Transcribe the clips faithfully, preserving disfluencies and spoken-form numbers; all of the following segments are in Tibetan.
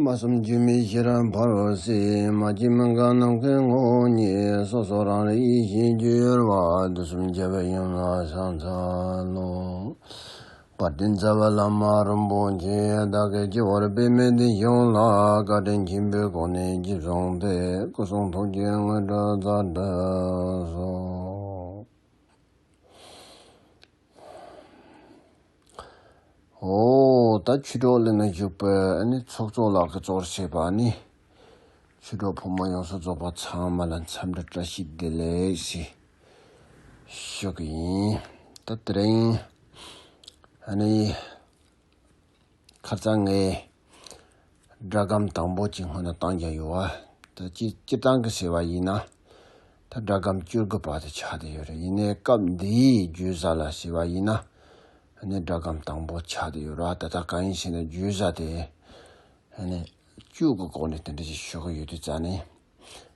སྨྲ་བསམ་བརྗོད་མེད་ཤེས་རབ་འཕར་བ་སྲིད། མ་སྐྱེས་མི་འགག་ནམ་མཁའི་ངོ་བོ་ཉིད། སོ་སོ་རང་རིག་ཡེ་ཤེས་སྤྱོད་ཡུལ་བ། དུས་གསུམ་རྒྱལ་བའི་ཡུམ་ལ་ཕྱག་འཚལ་ལོ། དཔལ་ལྡན་རྩ་བའི་བླ་མ་རིན་པོ་ཆེ། བདག་གི་སྤྱི་བོར་པདྨའི་གདན་བཞུགས་ལ། བཀའ་དྲིན་ཆེན་པོའི་སྒོ་ནས་རྗེས་བཟུང་སྟེ། སྐུ་གསུང་ཐུགས་ཀྱི་དངོས་གྲུབ་སྩལ་གྲུབ་སོ། འོ། ད་ཆོས་གྲོགས་གླིང་ན་བཞུགས་པའི་ཨ་ནི་ཚོགས་གཙོ་ལགས་ཀྱིས་གཙོར་བྱས་པ་ཨ་ནི་ཆོས་གྲོགས་ཕོ་མོ་ཡོངས་སུ་རྫོགས་པ་ཚང་མ་ལ་འཚམས་འདྲི་བཀྲ་ཤིས་བདེ་ལེགས་ཞེས་ཞུ་གི་ཡིན། ད་དེ་རིང་ཨ་ནི་ཁ་སང་ངས་སྒྲ་སྒམ་དང་པོ་གཅིག་སྔོན་ལ་བཏང་རྒྱུ་ཡོད་བ། ད་སྤྱི་སྤྱིར་བཏང་གི་ཟེར་བ་ཡིན་ན། ད་སྒྲ་སྒམ་བཅུ་དགུ་པ་དེ་ཆགས་བསྡད་ཡོད་རེད། ཡིན་ནའི་སྐབས་འདིའི་བརྗོད་བྱ་ལ་ཟེར་བ་ཡིན་ན། ཨ་ནི་སྒྲ་སྒམ་དང་པོ་ཆགས་བསྡད་ཡོད་རེད། ད་ལྟ་གང་ཡིན་ཟེར་ན་བརྗོད་བྱ་དེ་ཨ་ནི་བཅུ་གི་སྒོ་ནས་དེ་འདྲ་ཞིག་ཞུ་གི་ཡོད་དུས་ཙང་ནས།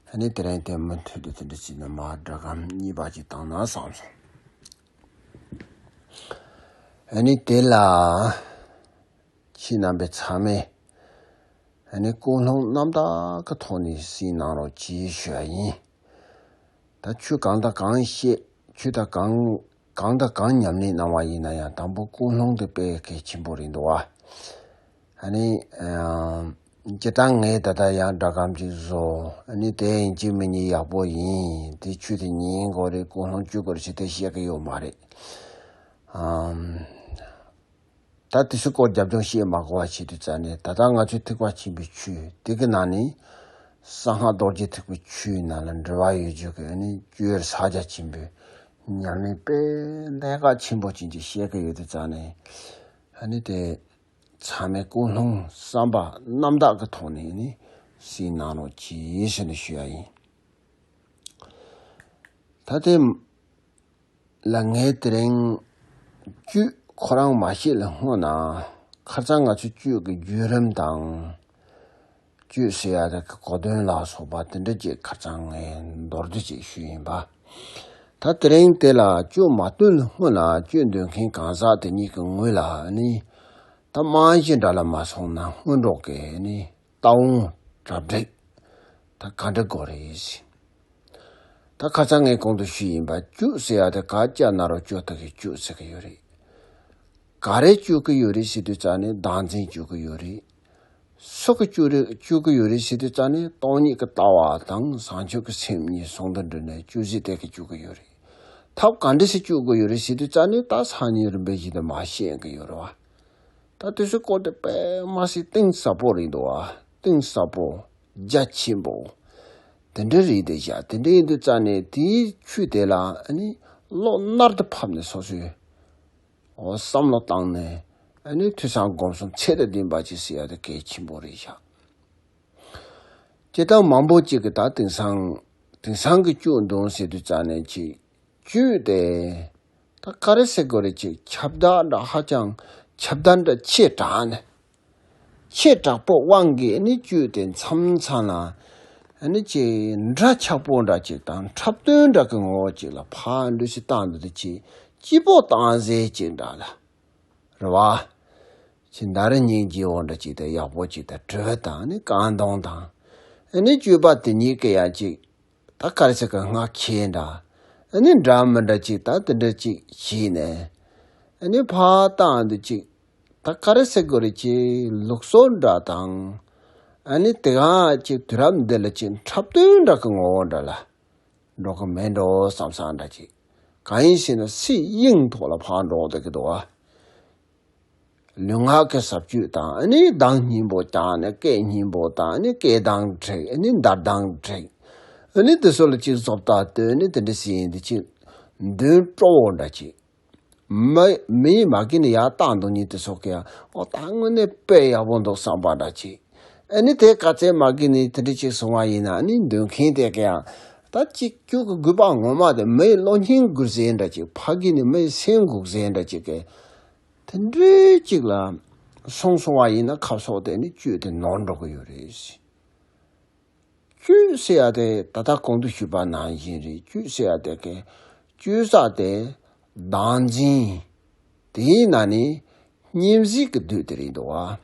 ཨ་ནི་དེ་རིང་དེ་མུ་མཐུད་དུ་དེ་འདྲ་ཞིག་ནས་མར་སྒྲ་སྒམ་གཉིས་པ་ཅིག་བཏང་ན་བསམ་སོང་། ཨ་ནི་དེ་ལ་ཁྱེད་རྣམ་པས་ཚང་མས་ཨ་ནི་ཀུན་སློང་རྣམ་དག་གི་ཐོག་ནས་གཟིགས་གནང་རོགས་གྱིས་ཞུ་བ་ཡིན། ད་ཆོས་གང་དང་གང་བཤད། ཆོས་དང་གང་གང་དང་གང་ཉམས་ལེན་གནང་བ་ཡིན་ན་ཡང་དང་པོ་ཀུན་སློང་དེ་དཔེ་གལ་ཆེན་པོ་རེད་འདུག་བ། ཨ་ནི་ཨམ། སྤྱིར་བཏང་ངས་ད་ལྟ་ཡང་སྒྲ་སྒམ་ཅིག་བཟོ། ཨ་ནི་དེ་ཡིན་གཅིག་མིན་གཉིས་ཡག་པོ་ཡིན། དེ་ཆོས་དེ་ཉན་དགོས་རེད། ཀུན་སློང་བཅོས་དགོས་རེད་ཞེས་དེ་བཤད་ཀྱི་ཡོད་མ་རེད། ཨམ། ད་དེ་ཚོའི་སྐོར་རྒྱབ་ལྗོངས་བཤད་མ་དགོས་པ་བྱེད་དུས་ཙང་ནས། ད་ལྟ་ང་ཚོའི་ཐེག་པ་ཆེན་པོའི་ཆོས་དེ་གི་ནང་ནས་གསང་སྔགས་རྡོ་རྗེ་ཐེག་པའི་ཆོས་ནང་ལ་འགྲེལ་བ་ཡོད་རྒྱུ་གི་ཨ་ནི་སྤྱོད་ཡུལ་ཕྱག་རྒྱ་ཆེན་པོའི་ཉམས་ལེན་དཔེ་གནད་འགག་ཆེན་པོ་ཅན་ཅིག་བཤད་ཀྱི་ཡོད་དུས་ཙང་ནས། ཨ་ནི་དེ་ཚང་མས་ཀུན་སློང་བསམ་པ་རྣམ་དག་གི་ཐོག་ནས་ནི་གཟིགས་གནང་རོགས་གྱིས་ཟེར་ནས་ཞུ་ཡ་ཡིན། ད་དེ་ལ་ངས་དེ་རིང་བཅུད་ཁོ་རང་མ་བཤད་ལ་སྔོན་ན། ཁ་སང་ང་ཚོས་བཅུད་ཀྱི་བརྒྱུད་རིམ་དང་། བཅུད་ཟེར་ཡ་དེ་གི་གོ་དོན་ལ་སོགས་པ་དེ་འདྲ་ཅིག་ཁ་སང་ངས་མདོར་བསྡུས་ཅིག་ཞུས་ཡིན་པ། ད་དེ་རིང་དེ་ལ་བཅུད་མ་བཏོན་ལ་སྔོན་ལ་བཅུད་འདོན་མཁན་གང་ཟག་དེ་ཉིད་ཀྱི་ངོས་ལ་ནི། ད་རྨང་གཞི་འདྲ་ལ་མ་སོང་ན་སྔོན་འགྲོ་གི་ནི་ལྟ་བ་གྲ་སྒྲིག་ད་ག་འདྲ་དགོས་རེད་ཟེར། ད་ཁ་སང་ངས་གོང་དུ་ཞུས་ཡིན་པ། བཅུད་ཟེར་ཡ་དེ་ག་ཅི་ན་རོ་བཅུད་ད་གི་བཅུད་ཟེར་གི་ཡོད་རེད། ག་རེ་བཅུད་གི་ཡོད་རེད་ཟེར་དུས་ཙང་ནས་བདག་འཛིན་བཅུད་གི་ཡོད་རེད། སུ་གི་བཅུད་རེད། བཅུད་གི་ཡོད་རེད་ཟེར་དུས་ཙང་ནས་སྟོང་ཉིད་ཀྱི་ལྟ་བ་དང་བྱང་ཆུབ་ཀྱི་སེམས་གཉིས་ཟུང་དུ་འབྲེལ་ནས་བཅུད་ཟེར་དེ་གི་བཅུད་གི་ཡོད་རེད། ཐབས་ག་འདྲ་ཞིག་བཅུད་གི་ཡོད་རེད་ཟེར་དུས་ཙང་ནས་ད་སང་ཉིན་རིམ་པས་བཞིན་དུ་མ་བཤད་གི་ཡོད་རེད་བ། ད་དེ་ཚོའི་སྐོར་དེ་དཔེ་མ་སྲིད་གཏིང་ཟབ་པོ་རེད་འདུག་བ། གཏིང་ཟབ་པོ། རྒྱ་ཆེན་པོ། དེ་འདྲ་རེད་དེ་བཞག་དེ་འདྲ་ཡིན་དུས་ཙང་ནས་དེའི་ཆོས་དེ་ལ་ཨ་ནི་བློ་རྣལ་དུ་ཕབ་ནས་སོ་སོའི་འོ་བསམ་བློ་བཏང་ནས། ཨ་ནི་ཐོས་བསམ་སྒོམ་གསུམ་ཚད་དང་ལྡན་པ་ཅིག་ཟེར་ཡ་དེ་གལ་ཆེན་པོ་རེད་བཞག་སྤྱིར་བཏང་མང་པོ་ཅིག་གིས་ད་དེང་སང་དེང་སང་གི་བཅུད་འདོན་ཟེར་དུས་ཙང་ནས་ཅིག་བཅུད་དེ་ད་ག་རེ་ཟེར་དགོས་རེད། ཅིག་ཁྱབ་བརྡལ་འདྲ་ཧ་ཅང་ཁྱབ་བརྡལ་འདྲ་ཆེ་དྲགས་ནས། ཆེ་དྲགས་པོ་དབང་གིས་ནི་བཅུད་དེ་མཚམས་མཚམས་ལ་ནི་ཅིག་འདྲ་ཆགས་པོ་འདྲ་ཅིག་དང་འཁྲབ་སྟོན་འདྲ་གི་ངོ་བོ་ཅིག་ལ་ཕར་འདྲ་ཞིག་བཏང་འདུག་དེ་ཅིག་སྐྱིད་པོ་བཏང་ཟེར་ཅིག་འདྲ་ལ། རེད་བ། ཅིག་ཟླ་རེ་སྙིང་རྗེ་བོ་འདྲ་ཅིག་དང་ཡག་པོ་ཅིག་དང་དྲི་བ་དང་ནི་གང་གདོང་དང་། ནི་བཅུད་པ་དེ་ཉིད་ཀྱི་ཡང་ཅིག་ད་ག་རེ་ཟེར་གི་ང་ཁྱེད་འདྲ། ནི་འདྲ་མི་འདྲ་ཅིག་ད་དེ་འདྲ་ཅིག་བྱས་ནས། ནི་ཕར་བཏང་འདུག་ཅིག་ད་ག་རེ་ཟེར་དགོས་རེད། ཅིག་ལུགས་སྲོལ་འདྲ་དང་། ཨ་ནི་དེ་ག་ཅིག་དུས་རབས་འདི་ལ་ཅིག་འཁྲབ་སྟོན་འདྲ་གི་ངོ་བོ་འདྲ་ལ་འགྲོ་གི་མེད་འགྲོ་བསམ་བསམ་འདྲ་ཅིག་གང་ཡིན་ཟེར་ན་སྲིད་དབྱིངས་ཐོག་ལ་ཕར་འགྲོ་བསྡད་ཀྱི་འདུག་བ། ལུས་ངག་གི་ཟབ་ཆོས་དང་ཨ་ནི་གདངས་སྙན་པོ་བརྒྱབ་ནས་སྐད་སྙན་པོ་དང་ཨ་ནི་སྐད་གདངས་འཁྲིགས། ཨ་ནི་འདར་གདངས་འཁྲིགས། ཨ་ནི་དེ་ཚོ་ལ་ཅིག་བཟོ་ལྟ་སྟོན་ནས་དེ་འདྲ་ཟེར་ཡིན་དེ་ཅིག་འདོན་སྤྲོ་བོ་འདྲ་ཅིག་མི་མི་ཡིས་མ་གི་ནས་ཡར་བཏང་འདུག་ཉིན་དེ་ཚོ་གི་ཡང་འོ་ད་དངོས་གནས་དཔེ་ཡག་པོ་འདུག་བསམ་པ་འདྲ་ཅིག་ཨ་ནི་དེ་ག་ཚད་མ་གི་ནས་དེ་འདྲ་ཅིག་གསུང་བ་ཡིན་ན་ཨ་ནི་འདོན་མཁན་དེ་གི་ཡང་ད་ཅིག་སྐྱུག་གི་དགོས་པ་ངོ་མ་དེ་མི་ཡི་བློ་སྙིང་སྒུར་ཟེར་འདྲ་ཅིག་ཕ་གི་ནས་མི་ཡི་སེམས་འགུག་ཟེར་འདྲ་ཅིག་གི་དེ་འདྲའི་ཅིག་ལ་སོང་སོང་བ་ཡིན་ན་ཁ་སོགས་དེ་ནི་བཅུད་དེ་ནོར་འགྲོ་གི་ཡོད་རེད། བཅུད་ཟེར་ཡ་དེ་ད་ལྟ་གོང་དུ་ཞུས་པ་ནང་བཞིན་རེད། བཅུད་ཟེར་ཡ་དེ་གི་བཅུད་ཟེར་དེ་བདག་འཛིན། དེའི་ནང་ནས་སྙེམས་ཟེར་གི་བསྡུས་དེ་རེད་འདུག་བ།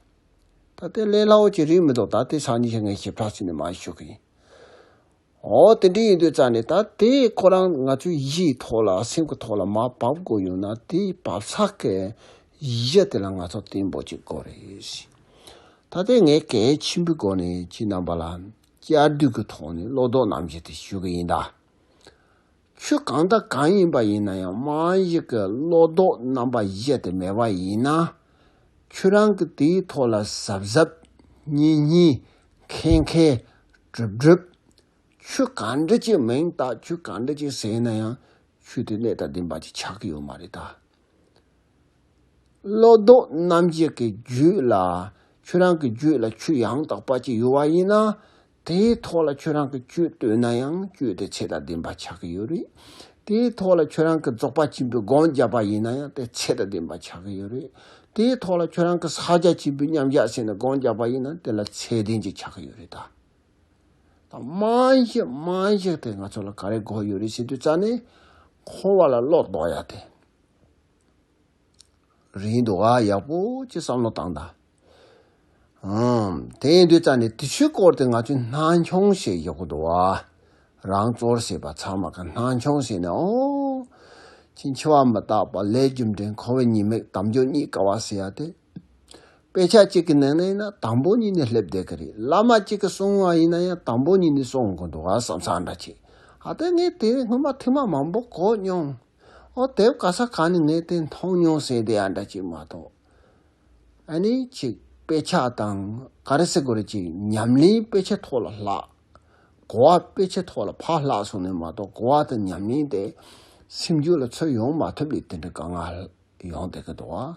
ད་དེ་ལས་སླ་བོ་ཅིག་རེད་མི་འདུག་ད་དེ་སང་ཉིན་ཞིག་ངས་ཞིབ་ཕྲ་བྱས་ནས་མར་ཞུ་གི་ཡིན། འོ་དེ་འདྲ་ཡིན་དུས་ཙང་ནས་ད་དེ་ཁོ་རང་ང་ཚོའི་ཡིད་ཐོག་ལ་སེམས་ཀྱི་ཐོག་ལ་མར་བབས་དགོས་ཡོད་ན་དེ་བབས་ས་གི་གཞི་དེ་ལ་ང་ཚོ་བརྟན་པོ་ཅིག་དགོས་རེད། ད་ལྟའི་ངས་གལ་ཆེན་པོའི་སྒོ་ནས་ཁྱེད་རྣམ་པ་ལ་བཅར་འདྲི་གི་ཐོག་ནས་བློ་ལྡོག་རྣམ་བཞི་དེ་ཞུ་གི་ཡིན་ད། ཆོས་གང་དང་གང་ཡིན་པ་ཡིན་ན་ཡང་རྨང་གཞི་གི་བློ་ལྡོག་རྣམ་པ་བཞི་དེ་མེད་པ་ཡིན་ན། ཁྱོད་རང་གི་དེའི་ཐོག་ལ་གཟབ་གཟབ་སྙིང་སྙིང་མཁས་མཁས་གྲུབ་གྲུབ། ཆོས་གང་འདྲ་ཅིག་མིང་བཏགས་ཆོས་གང་འདྲ་ཅིག་ཟེར་ན་ཡང་ཆོས་དེ་གནས་དང་ལྡན་པ་ཅིག་ཆགས་ཀྱི་ཡོད་མ་རེད་ད། བློ་ལྡོག་རྣམ་བཞི་གི་རྒྱུད་ལ་ཁྱོད་རང་གི་རྒྱུད་ལ་ཆོས་ཡང་དག་པ་ཅིག་ཡོད་པ་ཡིན་ན། དེའི་ཐོག་ལ་ཁྱོད་རང་གི་ཆོས་བསྟོད་ན་ཡང་ཆོས་དེ་ཚད་དང་ལྡན་པ་ཆགས་ཀྱི་ཡོད་རེད། དེའི་ཐོག་ལ་ཁྱོད་རང་གི་རྫོགས་པ་ཆེན་པོའི་སྒོམ་བརྒྱབ་པ་ཡིན་ན་ཡང་དེ་ཚད་དང་ལྡན་པ་ཆགས་ཀྱི་ཡོད་རེད། དེའི་ཐོག་ལ་ཁྱོད་རང་གི་ཕྱག་རྒྱ་ཆེན་པོའི་མཉམ་གཞག་ཟེར་ནས་སྒོམ་བརྒྱབ་པ་ཡིན་ན་དེ་ལ་ཚད་ལྡན་ཅིག་ཆགས་ཀྱི་ཡོད་རེད་ད། ད་རྨང་གཞི་རྨང་གཞི་དེ་ང་ཚོ་ལ་ག་རེ་དགོས་ཡོད་རེད་ཟེར་དུས་ཙང་ནས་འཁོར་བ་ལ་བློ་ལྡོག་ཡ་དེ། རེད་འདུག་ཨ། ཡག་པོ་ཅིག་བསམ་བློ་བཏང་དང་། ཨང་། དེ་ཡིན་དུས་ཙང་ནས་དེ་ཚོའི་སྐོར་དེ་ང་ཚོས་སྣང་ཆུང་བྱེད་ཡག་པོ་འདུག་ཨ། རང་གཙོར་བྱེད་པ་ཚང་མ་གི་སྣང་ཆུང་བྱས་ནས་ཨོ། ཕྱིན་ཆད་མི་རྟག་པ་ལས་རྒྱུ་འབྲས་འཁོར་བའི་ཉེས་དམིགས་དལ་འབྱོར་རྙེད་དཀའ་བ་ཟེར་ཡ་དེ། དཔེ་ཆ་གཅིག་གི་ནང་ནས་ཡིན་ན་དང་པོ་ཉིད་ནས་སླེབས་བསྡད་ཀྱི་རེད། བླ་མ་གཅིག་གིས་གསུངས་པ་ཡིན་ན་ཡང་དང་པོ་ཉིད་ནས་གསུང་དགོས་འདུག་ཨ་བསམ་བསམ་འདྲ་ཅིག་ཨ་དེ་ངས་དེ་སྔོན་མ་ཐེངས་མ་མང་པོ་གོ་མྱོང་། ཨོ་དེབ་ག་ས་ག་ནས་ངས་དེ་མཐོང་མྱོང་ཟེར་བསྡད་ཡ་འདྲ་ཅིག་མ་གཏོགས། ཨ་ནི་ཅིག་དཔེ་ཆ་དང་ག་རེ་ཟེར་དགོས་རེད། ཅིག་ཉམས་ལེན་དཔེ་ཆ་ཐོག་ལ་བཀླགས། གོ་བ་དཔེ་ཆ་ཐོག་ལ་ཕར་བཀླགས་སོང་ནས་མ་གཏོགས་གོ་བ་དང་ཉམས་ལེན་དེ་སེམས་རྒྱུད་ལ་ཚུར་ཡོང་མ་ཐུབ་ལས་དེ་འདྲ་དཀའ་ངལ་ཡོང་བསྡད་ཀྱི་འདུག་ཨ།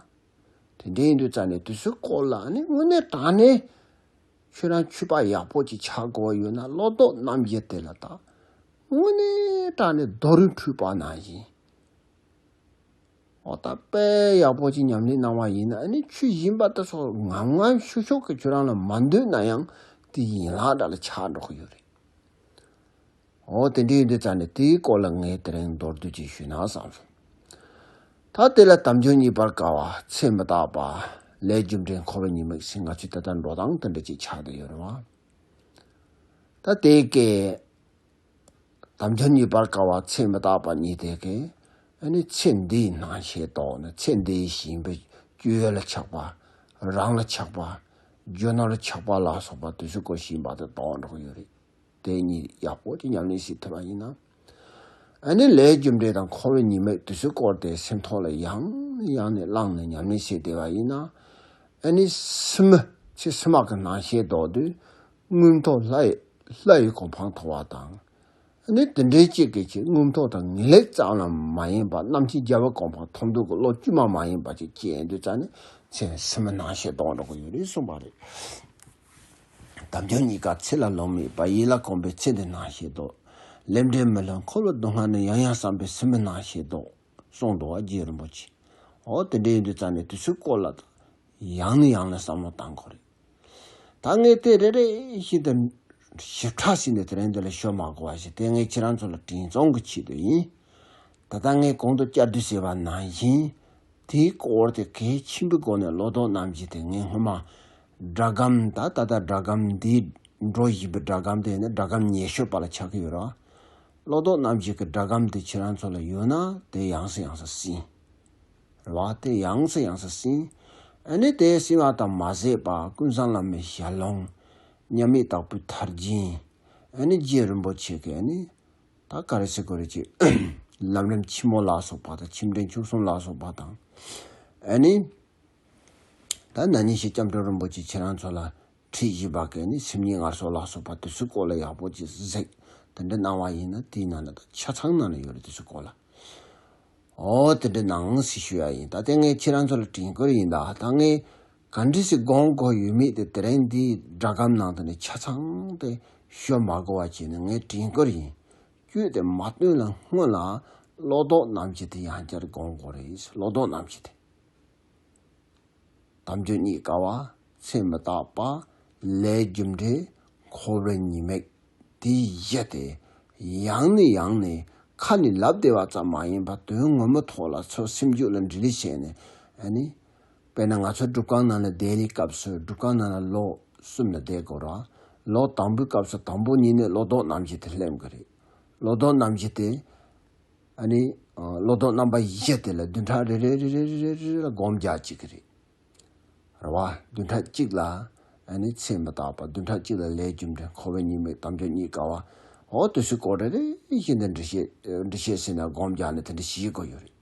དེ་འདྲ་ཡིན་དུས་ཙང་ནས་དེ་ཚོའི་སྐོར་ལ་ནི་དངོས་གནས་དྲང་གནས་ཁྱོད་རང་ཆོས་པ་ཡག་པོ་ཅིག་ཆགས་དགོས་ཡོད་ན་བློ་ལྡོག་རྣམ་བཞི་དེ་ལ་ད་དངོས་གནས་དྲང་གནས་རྡོ་རིང་འཕྲུལ་པ་ནང་བཞིན། འོ་ད་དཔེ་ཡག་པོ་ཅིག་ཉམས་ལེན་གནང་བ་ཡིན་ན་ནི་ཆོས་སྦྱིན་པ་དེ་ཚོ་ངམ་ངམ་ཤུགས་ཤུགས་ཀྱིས་ཁྱོད་རང་ལ་མ་འདོད་ན་ཡང་དེ་ཡན་ལག་འདྲ་ལ་ཆགས་འགྲོ་གི་ཡོད་རེད། འོ་དེ་འདྲ་ཡིན་དུས་ཙང་ནས་དེའི་སྐོར་ལ་ངས་དེ་རིང་མདོར་བསྡུས་ཅིག་ཞུས་ན་བསམ་སོང་། ད་དེ་ལ་དལ་འབྱོར་རྙེད་པར་དཀའ་བ། ཚེ་མི་རྟག་པ། ལས་རྒྱུ་འབྲས་འཁོར་བའི་ཉེས་དམིགས་ཟེར་ང་ཚོས་ད་ལྟ་འགྲོ་སྟངས་དེ་འདྲ་ཅིག་ཆགས་བསྡད་ཡོད་རེད་བ། ད་དེ་གའི་དལ་འབྱོར་རྙེད་པར་དཀའ་བ་ཚེ་མི་རྟག་པ་གཉིས་དེ་གའི་ཨ་ནི་ཚེ་འདིའི་སྣང་ཤས་དོགས་ནས་ཚེ་འདིའི་ཞེན་པའི་སྤྱོད་ཡུལ་ལ་ཆགས་པ། རང་ལ་ཆགས་པ། རྒྱུ་ནོར་ལ་ཆགས་པ་ལ་སོགས་པ་དེ་ཚོའི་སྐོར་ཞེན་པ་དེ་དོགས་འགྲོ་གི་ཡོད་རེད། དེ་གཉིས་ཡག་པོ་ཅིག་ཉམས་ལེན་བྱེད་ཐུབ་པ་ཡིན་ན། ཨ་ནི་ལས་རྒྱུ་འབྲས་དང་འཁོར་བའི་ཉེས་དམིགས་དེ་ཚོའི་སྐོར་དེ་སེམས་ཐོག་ལ་ཡང་ནས་ཡང་ནས་བླངས་ནས་ཉམས་ལེན་བྱས་བསྡད་པ་ཡིན་ན། ཨ་ནི་སེམས་ཚེ་སྲིད་མ་གི་སྣང་ཤས་ལྡོག་དུས་མངོན་མཐོ་ལྷ་ཡི་ལྷ་ཡི་གོ་འཕང་མཐོ་བ་དང་། ཨ་ནི་དེ་འདྲའི་གཅིག་གི་ཆེད་མངོན་མཐོ་དང་ངེས་ལེགས་ཙམ་ལ་མ་ཡིན་པ་རྣམ་མཁྱེན་རྒྱལ་བའི་གོ་འཕང་མཐོ་འདོད་ཀྱི་བློ་དཀྱུས་མ་མ་ཡིན་པ་ཅིག་སྐྱེས་དུས་ཙང་ནས་ཚེ་སྲིད་མའི་སྣང་ཤས་ལྡོག་འགྲོ་གི་ཡོད་རེད་གསུངས་པ་རེད། དལ་འབྱོར་རྙེད་དཀའ་ཚེ་ལ་ལོང་མེད་པ། ཡིད་ལ་གོམས་པའི་ཚེ་འདིའི་སྣང་ཤས་ལྡོག། ལས་འབྲས་མི་སླུ་འཁོར་བའི་སྡུག་བསྔལ་ནི། ཡང་ཡང་བསམ་པས་སྲིད་མའི་སྣང་ཤས་ལྡོག། གསུངས་འདུག་བ་རྗེ་རིན་པོ་ཆེ། འོ་དེ་འདྲ་ཡིན་དུས་ཙང་ནས་དེ་ཚོའི་སྐོར་ལ་ཡང་ནས་ཡང་ནས་བསམ་བློ་བཏང་དགོས་རེད། ད་ངས་དེ་རེ་རེ་བཞིན་དུ་ཞིབ་ཕྲ་ཞིག་ནས་དེ་རིང་འདི་ལ་ཤོད་མ་དགོས་པ་ཞིག་དེ་ངས་ཁྱེད་རང་ཚོ་ལ་དྲན་གསོ་གི་ཆེད་དུ་ཡིན། ད་ལྟ་ངས་གོང་དུ་བསྐྱར་ཟློས་བྱས་པ་ནང་བཞིན། དེའི་སྐོར་དེ་གལ་ཆེན་པོའི་སྒོ་ནས་བློ་ལྡོག་རྣམ་བཞི་དེ་ངས་སྔོན་མ་སྒྲ་སྒམ་ད་ད་ལྟ་སྒྲ་སྒམ་འདིའི་འགྲོ་བཞིན་པའི་སྒྲ་སྒམ་དེ་ནི་སྒྲ་སྒམ་ཉེ་ཤོས་པ་ལ་ཆགས་ཀྱི་ཡོད་རེད་བ། བློ་ལྡོག་རྣམ་བཞི་གི་སྒྲ་སྒམ་དེ་ཁྱེད་རང་ཚོ་ལ་ཡོད་ན་དེ་ཡང་སེ་ཡང་སེ་གསན། རེད་བ། དེ་ཡང་སེ་ཡང་སེ་གསན། ཨ་ནི་དེ་གསན་པ་དང་མ་ཟད་པར་ཀུན་བཟང་བླ་མའི་ཞལ་ལུང་། མཉམ་མེད་དྭགས་པོའི་ཐར་རྒྱན། ཨ་ནི་རྗེ་རིན་པོ་ཆེ་གི་ཨ་ནི། ད་ག་རེ་ཟེར་དགོས་རེད་ཅེ། ལམ་རིམ་ཆེན་མོ་ལ་སོགས་པ་དང་ཆེ་འབྲིང་ཆུང་གསུམ་ལ་སོགས་པ་དང་། ཨ་ནི། ད་ན་ནིང་ཞིག་སྐྱབས་མགོན་རིན་པོ་ཆེ་ཁྱེད་རང་ཚོ་ལ་ཁྲིད་བཞིན་པ་གི་ནི་སེམས་ཉིད་ངལ་གསོ་ལ་སོགས་པ་དེ་ཚོའི་སྐོར་ལ་ཡག་པོ་ཅིག་གཟིགས། དེ་འདྲ་གནང་བ་ཡིན་ན་དེའི་ནང་ན་ད་ཆ་ཚང་ནང་ན་ཡོད་རེད་དེ་ཚོའི་སྐོར་ལ། འོ་དེ་འདྲ་གནང་ཟེར་ཞུ་ཡ་ཡིན། ད་དེ་ངས་ཁྱེད་རང་ཚོ་ལ་དྲན་སྐུལ་ཡིན། ད་ད་ངས་ག་འདྲ་ཞིག་སྒོམ་དགོས་ཡོད་མེད་དེ་དེ་རིང་འདིའི་སྒྲ་སྒམ་ནང་དུ་ནས་ཆ་ཚང་དེ་ཤོད་མ་དགོས་པ་བྱས་ནས་ངས་དྲན་སྐུལ་ཡིན། བཅོས་དེ་མ་བཏོན་ལ་སྔོན་ལ་བློ་ལྡོག་རྣམ་བཞི་དེ་ཡང་བསྐྱར་སྒོམ་དགོས་རེད། བློ་ལྡོག་རྣམ་བཞི་དེ། དལ་འབྱོར་རྙེད་དཀའ་བ། ཚེ་མི་རྟག་པ། ལས་རྒྱུ་འབྲས། འཁོར་བའི་ཉེས་དམིགས། དེའི་གཞི་དེ་ཡང་ནས་ཡང་ནས་ཁ་ནས་ལབ་བསྡད་པ་ཙམ་མ་ཡིན་པར་དོན་ངོ་མའི་ཐོག་ལ་ཚུར་སེམས་རྒྱུད་ལ་འདྲིས་ལས་བྱས་ནས་ཨ་ནི། དཔེར་ན་ང་ཚོ་སྒྲུབ་ཁང་ནང་ལ་བསྡད་ལི་སྐབས་སུ་སྒྲུབ་ཁང་ནང་ལ་ལོ་གསུམ་ལ་བསྡད་དགོས་ར། ལོ་དང་པོའི་སྐབས་སུ་དང་པོ་ཉིད་ནས་བློ་ལྡོག་རྣམ་བཞི་དེ་སླེབས་ཀྱི་རེད། བློ་ལྡོག་རྣམ་བཞི་དེ་ཨ་ནི་བློ་ལྡོག་རྣམ་པ་བཞི་དེ་ལ་བདུན་ཕྲག་རེ་རེ་རེ་རེ་རེ་རེ་ལ་སྒོམ་རྒྱག་བྱེད་ཀྱི་རེད། རེད་བ། བདུན་ཕྲག་གཅིག་ལ་ཨ་ནི་ཚེ་མི་རྟག་པ། བདུན་ཕྲག་གཅིག་ལ་ལས་རྒྱུ་འབྲས། འཁོར་བའི་ཉེས་དམིགས། དལ་འབྱོར་རྙེད་དཀའ་བ། འོ་དེ་ཚོའི་སྐོར་རེ་རེ་བཞིན་དུ་འགྲེལ་བཤད་འགྲེལ་བཤད་ཟེར་ན་སྒོམ་རྒྱག་ནས་དེ་འདྲ་བྱེད་དགོས་ཡོད་རེད།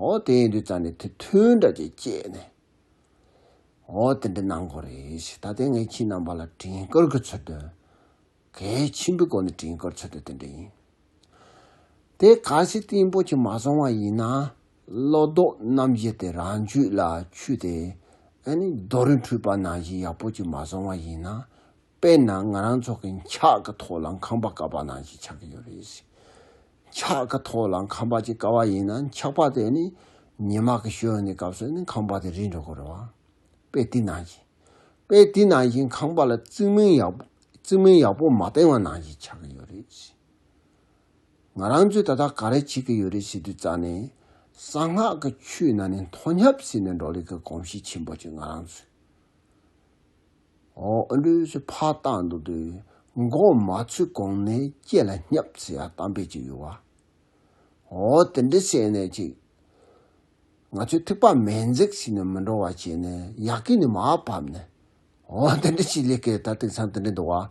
འོ་དེ་ཡིན་དུས་ཙང་ནས་དེ་ཐུན་འདྲ་ཅིག་བཅད་ནས། འོ་དེ་འདྲ་གནང་དགོས་རེད་ཟེར། ད་ལྟའི་ངས་ཁྱེད་རྣམ་པ་ལ་དྲན་སྐུལ་གྱི་ཚུལ་དུ། གལ་ཆེན་པོའི་སྒོ་ནས་དྲན་སྐུལ་ཚུལ་དུ་དེ་འདྲ་ཡིན། དེ་གལ་སྲིད་བརྟན་པོ་ཅིག་མ་བཟུང་བ་ཡིན་ན། བློ་ལྡོག་རྣམ་བཞི་དེ་རང་རྒྱུད་ལ་ཆུད་དེ། ཨ་ནི་རྡོ་རིང་འཁྲུད་པ་ནང་བཞིན་ཡག་པོ་ཅིག་མ་བཟུང་བ་ཡིན་ན། དཔེར་ན་ང་རང་ཚོ་གི་འཁྱག་གི་ཐོག་ལ་ཁང་པ་བཀབ་པ་ནང་བཞིན་ཆགས་ཀྱི་ཡོད་རེད། འཁྱག་གི་ཐོག་ལ་ཁང་པ་ཅིག་བཀབ་པ་ཡིན་ན། འཁྱག་པ་དེ་ནི་ཉི་མ་གི་ཞོན་ནས་སྐབས་སུ་ནི་ཁང་པ་དེ་རིལ་འགྲོ་གི་རེད་བ། དཔེ་དེ་ནང་བཞིན། དཔེ་དེ་ནང་བཞིན་ཁང་པ་ལ་རྩིག་སྨན་ཡག་རྩིག་སྨན་ཡག་པོ་མ་བཏིང་བ་ནང་བཞིན་ཆགས་ཀྱི་ཡོད་རེད། ང་རང་ཚོས་ད་ལྟ་ག་རེ་བྱེད་ཀྱི་ཡོད་རེད་ཟེར་དུས་ཙང་ནས། གསང་སྔགས་ཀྱི་ཆོས་ནང་ནས་མཐོ་སྙབ་ཟེར་ནས་འགྲོ་ལེ་གི་གོམས་གཤིས་ཆེན་པོ་ཅིག་ང་རང་ཚོས། འོ་ཨ་འདྲ་ཞིག་ཕར་བཏང་འདུག་དུས། མགོ་མ་ཚོས་གོང་ནས་ལྕེ་ལ་སྙབ་ཟེར་ཡ་གཏམ་དཔེ་ཅིག་ཡོད་བ། འོ་དེ་འདྲ་བྱས་ནས་ཅིག་ང་ཚོའི་ཐིགས་པ་མེ་འཛེགས་ཟེར་ནས་མི་འགྲོ་བ་བྱས་ནས། ཡ་གི་ནས་མར་བབས་ནས། འོ་དེ་འདྲ་ཞིག་ལས་ཀའི་ད་དེང་སང་དེ་འདྲ་འདུག་བ།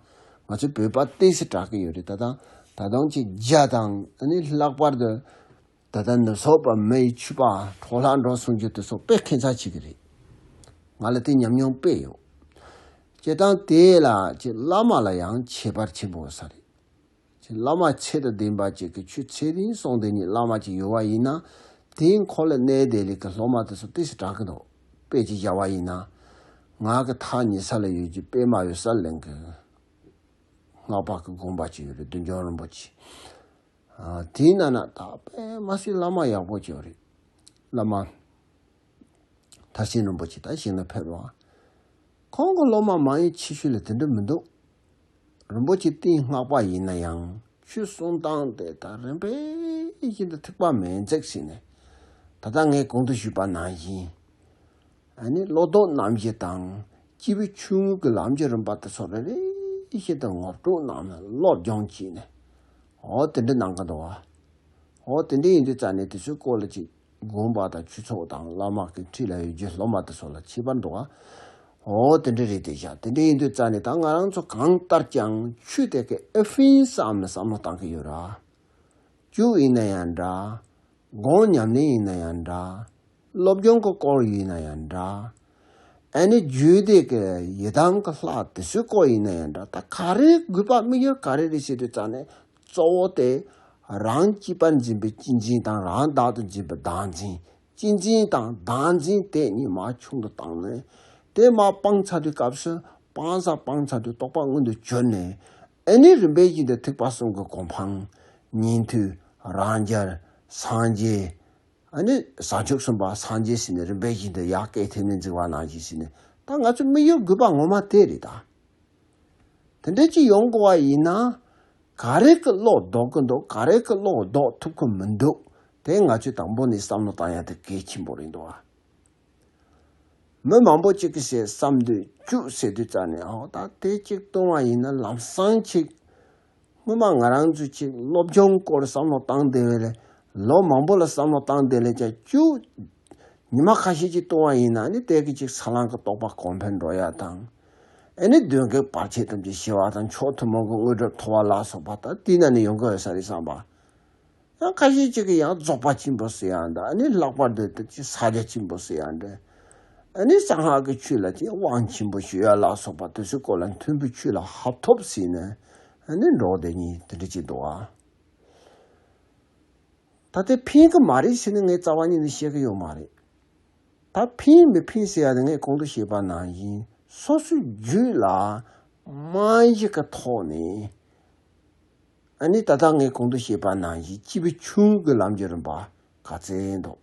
ང་ཚོའི་བོད་པ་ཏོག་ཙམ་དྲག་གི་ཡོད་རེད། ད་དང་ད་དུང་ཅིག་རྒྱ་དང་ཨ་ནི་ལྷག་པར་དུ་ད་ལྟ་ནུབ་ཕྱོགས་པ་མི་ཡི་ཕྱུ་པ་འཕྲོ་བརླག་འགྲོ་སོང་རྒྱུ་དེ་ཚོ་དཔེ་ཁྱད་མཚར་ཆེ་གི་རེད། ང་ལ་དེ་ཉམས་མྱོང་དཔེ་ཡོད། སྤྱིར་བཏང་དེ་ལ་ཅིག་བླ་མ་ལ་ཡང་ཁྱད་པར་ཆེན་པོ་ཡོད་ས་རེད། ཅིག་བླ་མ་ཚད་དང་ལྡན་པ་ཅིག་གི་ཆོས་ཚད་རིང་སོང་དེ་ཉིད་བླ་མ་ཅིག་ཡོད་པ་ཡིན་ན། དེའི་འཁོར་ལ་གནས་བསྡད་ལེ་གི་སློབ་མ་དེ་ཚོ་ཏོག་ཙམ་དྲག་གི་འདུག་དཔེ་ཅིག་བཞག་པ་ཡིན་ན། ང་གི་ཐག་ཉེ་ས་ལ་ཡོད་རྒྱུ་པད་མ་འོད་གསལ་གླིང་གི་སྔགས་པ་གི་དགོན་པ་ཅིག་ཡོད་རེད། བདུད་འཇོམས་རིན་པོ་ཆེ། ཨ། དེའི་ནང་ན་ད་དཔེ་མ་སྲིད་བླ་མ་ཡག་པོ་ཅིག་ཡོད་རེད། བླ་མ་མཐར་ཕྱིན་རིན་པོ་ཆེ་ད་གཞན་ལ་ཕེབས་རོགས། ཁོང་གི་སློབ་མ་མང་ཡུལ་ཆེ་ཤོས་ལ་དེ་འདྲ་མི་འདུག་རིན་པོ་ཆེ་གཏིང་སྔགས་པ་ཡིན་ན་ཡང་ཆོས་གསུང་སྟངས་དེ་ད་རིམ་པས་བཞིན་དུ་ཐིགས་པ་མེ་འཛེགས་ཟེར་ནས། ད་ལྟ་ངས་གོང་དུ་ཞུས་པ་ནང་བཞིན། ཨ་ནི་བློ་ལྡོག་རྣམ་བཞི་དང་། སྐྱེས་བུ་ཆུང་ངུ་གི་ལམ་གྱི་རིམ་པ་དེ་ཚོ་རེ་རེ་བཞིན་དུ་ངོ་སྤྲོད་གནང་ནས་སློབ་སྦྱོང་བྱས་ནས། འོ་དེ་འདྲ་གནང་གི་འདུག་བ། འོ་དེ་འདྲ་ཡིན་དུས་ཙང་ནས་དེ་ཚོའི་སྐོར་ལ་ཅིག་དགོན་པ་དང་ཆོས་ཚོགས་དང་བླ་མ་གི་འཁྲིས་ལ་ཡོད་རྒྱུ་སློབ་མ་དེ་ཚོ་ལ་ཁྱད་པར་འདུག་བ། འོ་དེ་འདྲ་རེད་དེ་བཞག་དེ་འདྲ་ཡིན་དུས་ཙང་ནས་ད་ང་རང་ཚོ་གང་ལྟར་ཀྱང་ཆོས་དེ་གའི་ཨེ་ཕིན་བསམ་ནས་བསམ་བློ་བཏང་གི་ཡོད་ར། སྐྱུག་ཡིན་ན་ཡང་འདྲ། སྒོམ་ཉམས་ལེན་ཡིན་ན་ཡང་འདྲ། སློབ་སྦྱོང་གི་སྐོར་ཡིན་ན་ཡང་འདྲ། ཨ་ནི་རྒྱུད་སྡེ་གི་ཡི་དམ་གི་ལྷ་དེ་ཚོའི་སྐོར་ཡིན་ན་ཡང་འདྲ། ད་ག་རེ་དགོས་པ་དམིགས་ཡུལ་ག་རེ་རེད་ཟེར་དུས་ཙང་ནས། གཙོ་བོ་དེ་རང་གཅེས་པར་འཛིན་པའི་གཅེས་འཛིན་དང་། རང་བདག་ཏུ་འཛིན་པའི་བདག་འཛིན། གཅེས་འཛིན་དང་བདག་འཛིན་དེ་གཉིས་མར་ཆུང་དུ་བཏང་ནས། དེ་མར་སྤངས་ཚར་དུས་སྐབས་སུ། སྤངས་ས་སྤངས་ཚར་དུས་རྟོགས་པ་མངོན་དུ་གྱུར་ནས། ཨ་ནི་རིམ་པས་བཞིན་དུ་ཐེག་པ་གསུམ་གྱི་གོ་འཕང་། ཉན་ཐོས། རང་རྒྱལ། སངས་རྒྱས། ཨ་ནི་བྱང་ཆུབ་སེམས་དཔའ་སངས་རྒྱས་ཟེར་ནས་རིམ་པས་བཞིན་དུ་ཡར་སྐས་ཐེབས་ནས་འཛེགས་པ་ནང་བཞིན་ཟེར་ནས། ད་ང་ཚོའི་དམིགས་ཡུལ་དགོས་པ་ངོ་མ་དེ་རེད་ད། དེ་འདྲ་ཅིག་ཡོང་དགོས་པ་ཡིན་ན། ག་རེ་གི་བློ་ལྡོག་གི་འདུག་ག་རེ་གི་བློ་ལྡོག་ཐུབ་ཀྱི་མི་འདུག་དེ་ང་ཚོས་དང་པོ་ནས་བསམ་བློ་བཏང་ཡ་དེ་གལ་ཆེན་པོ་རེད་འདུག་ཨ། མི་མང་པོ་གཅིག་གིས་བཤད་བསམ་དུས་སྐྱུག་ཟེར་དུས་ཙ་ནས། ཨོ་ད་དེ་གཅིག་བཏུང་བ་ཡིན་ན་ལམ་སང་ཅིག་སྔོན་མ་ང་རང་ཚོས་ཅིག་སློབ་སྦྱོང་སྐོར་བསམ་བློ་བཏང་བསྡད་པ་ལས། ལོ་མང་པོ་ལ་བསམ་བློ་བཏང་བསྡད་ལས་ཀྱང་སྐྱུག་ཉི་མ་ཁ་ཤས་ཅིག་བཏུང་བ་ཡིན་ན་ནི། དེ་གི་ཅིག་ས་ལམ་གྱི་རྟོགས་པ་གོང་འཕེལ་འགྲོ་ཡ་དང་། ཨ་ནི་གདོན་བགེགས་བར་ཆད་ཐམས་ཅད་ཞི་བ་དང་། མཆོག་ཐུན་མོང་གི་དངོས་གྲུབ་ཐོབ་པ་ལ་སོགས་པ་ད་དེ་ན་ནི་ཡོང་གི་ཡོད་ས་རེད་བསམ་པ། ཡང་ཁ་ཤས་ཅིག་གིས་ཡང་རྫོགས་པ་ཆེན་པོ་ཟེར་ཡང་འདྲ། ཨ་ནི་ལྷག་པར་དུ་དེ་ཅིག་ཕྱག་རྒྱ་ཆེན་པོ་ཟེར་ཡང་འདྲ། ཨ་ནི་གསང་སྔགས་ཀྱི་ཆོས་ལ་ཅིག་དབང་ཆེན་པོ་ཞུ་ཡ་ལ་སོགས་པ་དེ་ཚོའི་སྐོར་ལ། མཐུན་པའི་ཆོས་ལ་ཧབ་ཐོབ་ཟེར་ནས། ཨ་ནི་འགྲོ་བསྡད་མཁན་དེ་འདྲ་ཅིག་འདུག་ཨ། ད་དེ་ཕན་གི་མ་རེད་ཟེར་ནས་ངས་རྩ་བ་ཉིད་ནས་བཤད་གི་ཡོད་མ་རེད། ད་ཕན་མི་ཕན་ཟེར་ཡ་དེ་ངས་གོང་དུ་བཤད་པ་ནང་བཞིན། སོ་སོའི་རྒྱུད་ལ་རྨང་གཞི་གི་ཐོག་ནས། ཨ་ནི་ད་ལྟ་ངས་གོང་དུ་བཤད་པ་ནང་བཞིན་སྐྱེས་བུ་ཆུང་ངུ་གི་ལམ་གྱི་རིམ་པ་ག་ཚད་འདུག་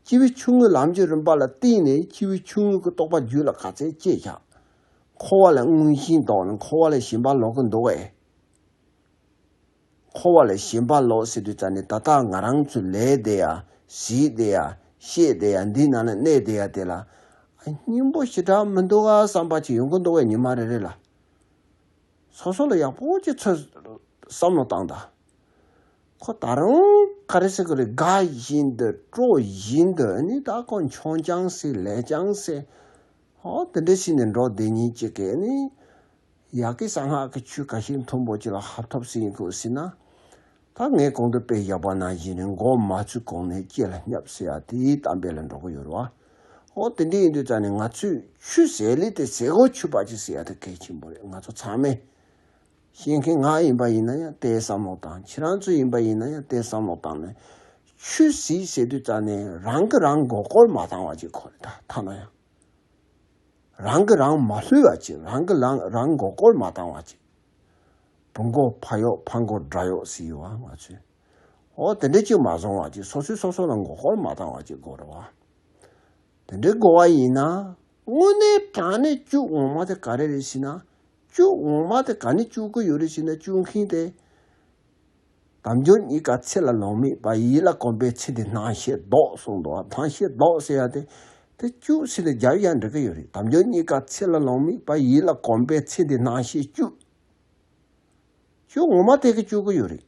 སྐྱེས་བུ་ཆུང་ངུའི་ལམ་གྱི་རིམ་པ་ལ་བརྟེན་ནས་སྐྱེས་བུ་ཆུང་ངུ་གི་རྟོགས་པ་རྒྱུད་ལ་ག་ཚད་སྐྱེས་བཞག་འཁོར་བ་ལས་མངོན་ཞེན་ལྡོག་ནས་འཁོར་བ་ལས་ཞེན་པ་ལོག་གི་འདུག་གས། འཁོར་བ་ལས་ཞེན་པ་ལོག་ཟེར་དུས་ཙ་ནས། ད་ལྟ་ང་རང་ཚོ་ལས་བསྡད་ཡ། གཟིགས་བསྡད་ཡ། བཤད་བསྡད་ཡ། འདི་ནང་ལ་གནས་བསྡད་ཡ་དེ་ལ། སྙིང་པོ་ཞེ་དྲག་མི་འདུག་ག་བསམ་པ་ཅིག་ཡོང་གི་འདུག་བས། ཉི་མ་རེ་རེ་ལ་སོ་སོ་ལ་ཡག་པོ་ཅིག་ཚོད་བསམ་བློ་བཏང་དང་། ཁོ་ད་རུང་ག་རེ་ཟེར་གི་རེད། དགའ་བཞིན་དུ་སྤྲོ་བཞིན་དུ་ནི་ད་ཁོ་མཆོང་རྐྱང་ཟེར་ལས་རྐྱང་ཟེར། ཨོ་དེ་འདྲ་ཞིག་ནས་འགྲོ་བསྡད་མཁན་ཅིག་གིས་ནི། ཡ་གི་གསང་སྔགས་ཀྱི་ཆོས་ཁ་ཤས་མཐོན་པོ་ཅིག་ལ་ཧབ་ཐོབ་ཟིན་གོ་ཟིན་ན། ད་ངས་གོང་དུ་དཔེ་བཞག་པ་ནང་བཞིན་ནས་མགོ་མ་ཚོས་གོང་ནས་ལྕེ་ལ་བསྙབས་ཟེར་ཡ་དེའི་གཏམ་དཔེ་ལ་འགྲོ་གི་ཡོད་རེད་བ། ཨོ་དེ་འདྲ་ཡིན་དུས་ཙང་ནས་ང་ཚོས་ཆོས་ཟེར་ལེ་དེ་ཟེར་གོ་ཆོས་པ་ཅིག་ཟེར་ཡ་དེ་གལ་ཆེན་པོ་རེད། ང་ཚོ་ཚང་མས། ཤེས་མཁན་ང་ཡིན་པ་ཡིན་ན་ཡང་དེའི་བསམ་བློ་བཏང་། ཁྱེད་རང་ཚོ་ཡིན་པ་ཡིན་ན་ཡང་དེའི་བསམ་བློ་བཏང་ནས། ཆོས་ཟེར་ཟེར་དུས་ཙང་ནས་རང་གིས་རང་མགོ་སྐོར་མ་བཏང་བ་ཅིག་ཁོ་རེད། ད་ཐ་ན་ཡང་། རང་གིས་རང་མ་ལྷོད་པ་ཅིག་རང་གིས་རང་རང་མགོ་སྐོར་མ་བཏང་བ་ཅིག་བུ་མགོ་ཕ་གཡོག་ཕ་མགོ་དགྲ་གཡོག་ཟེར་ཡོད་བ་ང་ཚོས། འོ་དེ་འདྲ་ཅིག་མ་བཟུང་བ་ཅིག་སོ་སོས་སོ་སོ་ལ་མགོ་སྐོར་མ་བཏང་བ་ཅིག་དགོས་རེད་བ། དེ་འདྲའི་དགོས་པ་ཡིན་ན། དངོས་གནས་དྲང་གནས་སྐྱུག་ངོ་མ་དེ་ག་རེ་རེད་ཟེར་ན། སྐྱུག་ངོ་མ་དེ་ག་ནས་སྐྱུག་གི་ཡོད་རེད་ཟེར་ན། སྐྱུག་མཁན་དེ། དལ་འབྱོར་རྙེད་དཀའ་ཚེ་ལ་ལོང་མེད་པ། ཡིད་ལ་གོམས་པའི་ཚེ་འདི་སྣང་ཤས་ལྡོག་གསུངས་འདུག་སྣང་ཤས་ལྡོག་ཟེར་ཡ་དེ། དེ་སྐྱུག་ཟེར་ནས་རྒྱབ་ཡ་འགྲིག་གི་ཡོད་རེད། དལ་འབྱོར་རྙེད་དཀའ་ཚེ་ལ་ལོང་མེད་པ། ཡིད་ལ་གོམས་པའི་ཚེ་འདི་སྣང་ཤས་སྐྱུག་སྐྱུག་ངོ་མ་དེ་གི་སྐྱུག་གི་ཡོད་རེད།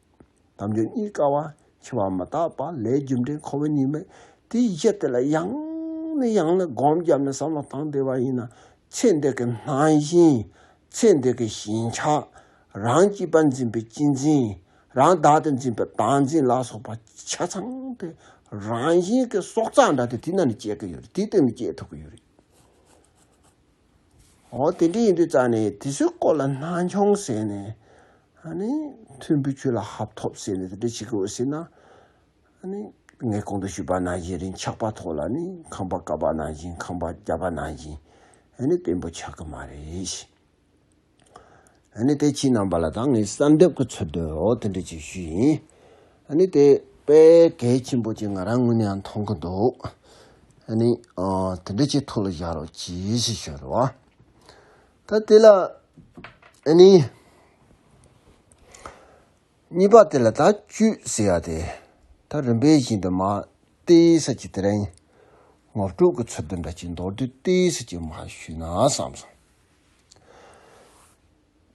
དལ་འབྱོར་རྙེད་དཀའ་བ། འཆི་བ་མི་རྟག་པ། ལས་རྒྱུ་འབྲས་འཁོར་བའི་ཉེས་དམིགས། དེའི་གཞི་དེ་ལ་ཡང་ནས་ཡང་ནས་སྒོམ་བརྒྱབ་ནས་བསམ་བློ་བཏང་བསྡད་པ་ཡིན་ན། ཚེ་འདི་གི་སྣང་ཞེན། ཚེ་འདི་གི་ཞེན་ཆགས། རང་གཅེས་པར་འཛིན་པའི་གཅེས་འཛིན། རང་བདག་ཏུ་འཛིན་པའི་བདག་འཛིན་ལ་སོགས་པ་ཆ་ཚང་དེ་རང་བཞིན་གྱི་སྲོག་རྩ་འདྲ་དེ་དེ་ནང་ནས་སྐྱེ་གི་ཡོད་རེད། དེའི་སྟེང་ནས་སྐྱེ་ཐུབ་ཀྱི་ཡོད་རེད། འོ་དེ་འདྲ་ཡིན་དུས་ཙང་ནས་དེ་ཚོའི་སྐོར་ལ་སྣང་ཆུང་ཟེར་ནས། ཨ་ནི་མཐུན་པའི་ཆོས་ལ་ཧབ་ཐོབ་ཟེར་ནས་དེ་འདྲ་བྱེད་དགོས་ཟེར་ན། ཨ་ནི་ངས་གོང་དུ་ཞུས་པ་ནང་བཞིན་རིང་ཆགས་པ་ཐོག་ལ་ནི་ཁང་པ་བཀབ་པ་ནང་བཞིན། ཁང་པ་བརྒྱབ་པ་ནང་བཞིན། ཨ་ནི་བརྟན་པོ་ཆགས་ཀྱི་མ་རེད། ཨ་ནི་དེ་ཁྱེད་རྣམ་པ་ལ་ད་ངས་གསལ་འདེབས་ཀྱི་ཚུལ་དུ་འོ་དེ་འདྲ་ཅིག་ཞུས་ཡིན། ཨ་ནི་དེ་དཔེ་གལ་ཆེན་པོ་ཅིག་ང་རང་ངོས་ནས་ཡང་མཐོང་གི་འདུག་ཨ་ནི་ཨ་དེ་འདྲ་ཅིག་ཐུགས་ལ་བཞག་རོགས་གྱིས་ཞེས་ཞུ་རོགས། ད་དེ་ལ་ཨ་ནི་གཉིས་པ་དེ་ལ་ད་བཅུད་ཟེར་ཡ་དེ། ད་རིམ་པས་བཞིན་དུ་མར་ཏོག་ཙམ་ཅིག་དེ་རིང་ངོ་སྤྲོད་ཀྱི་ཚུལ་དུ་འདྲ་ཅིག་མདོར་བསྡུས་ཏོག་ཙམ་ཅིག་མར་ཞུས་ན་བསམ་སོང་།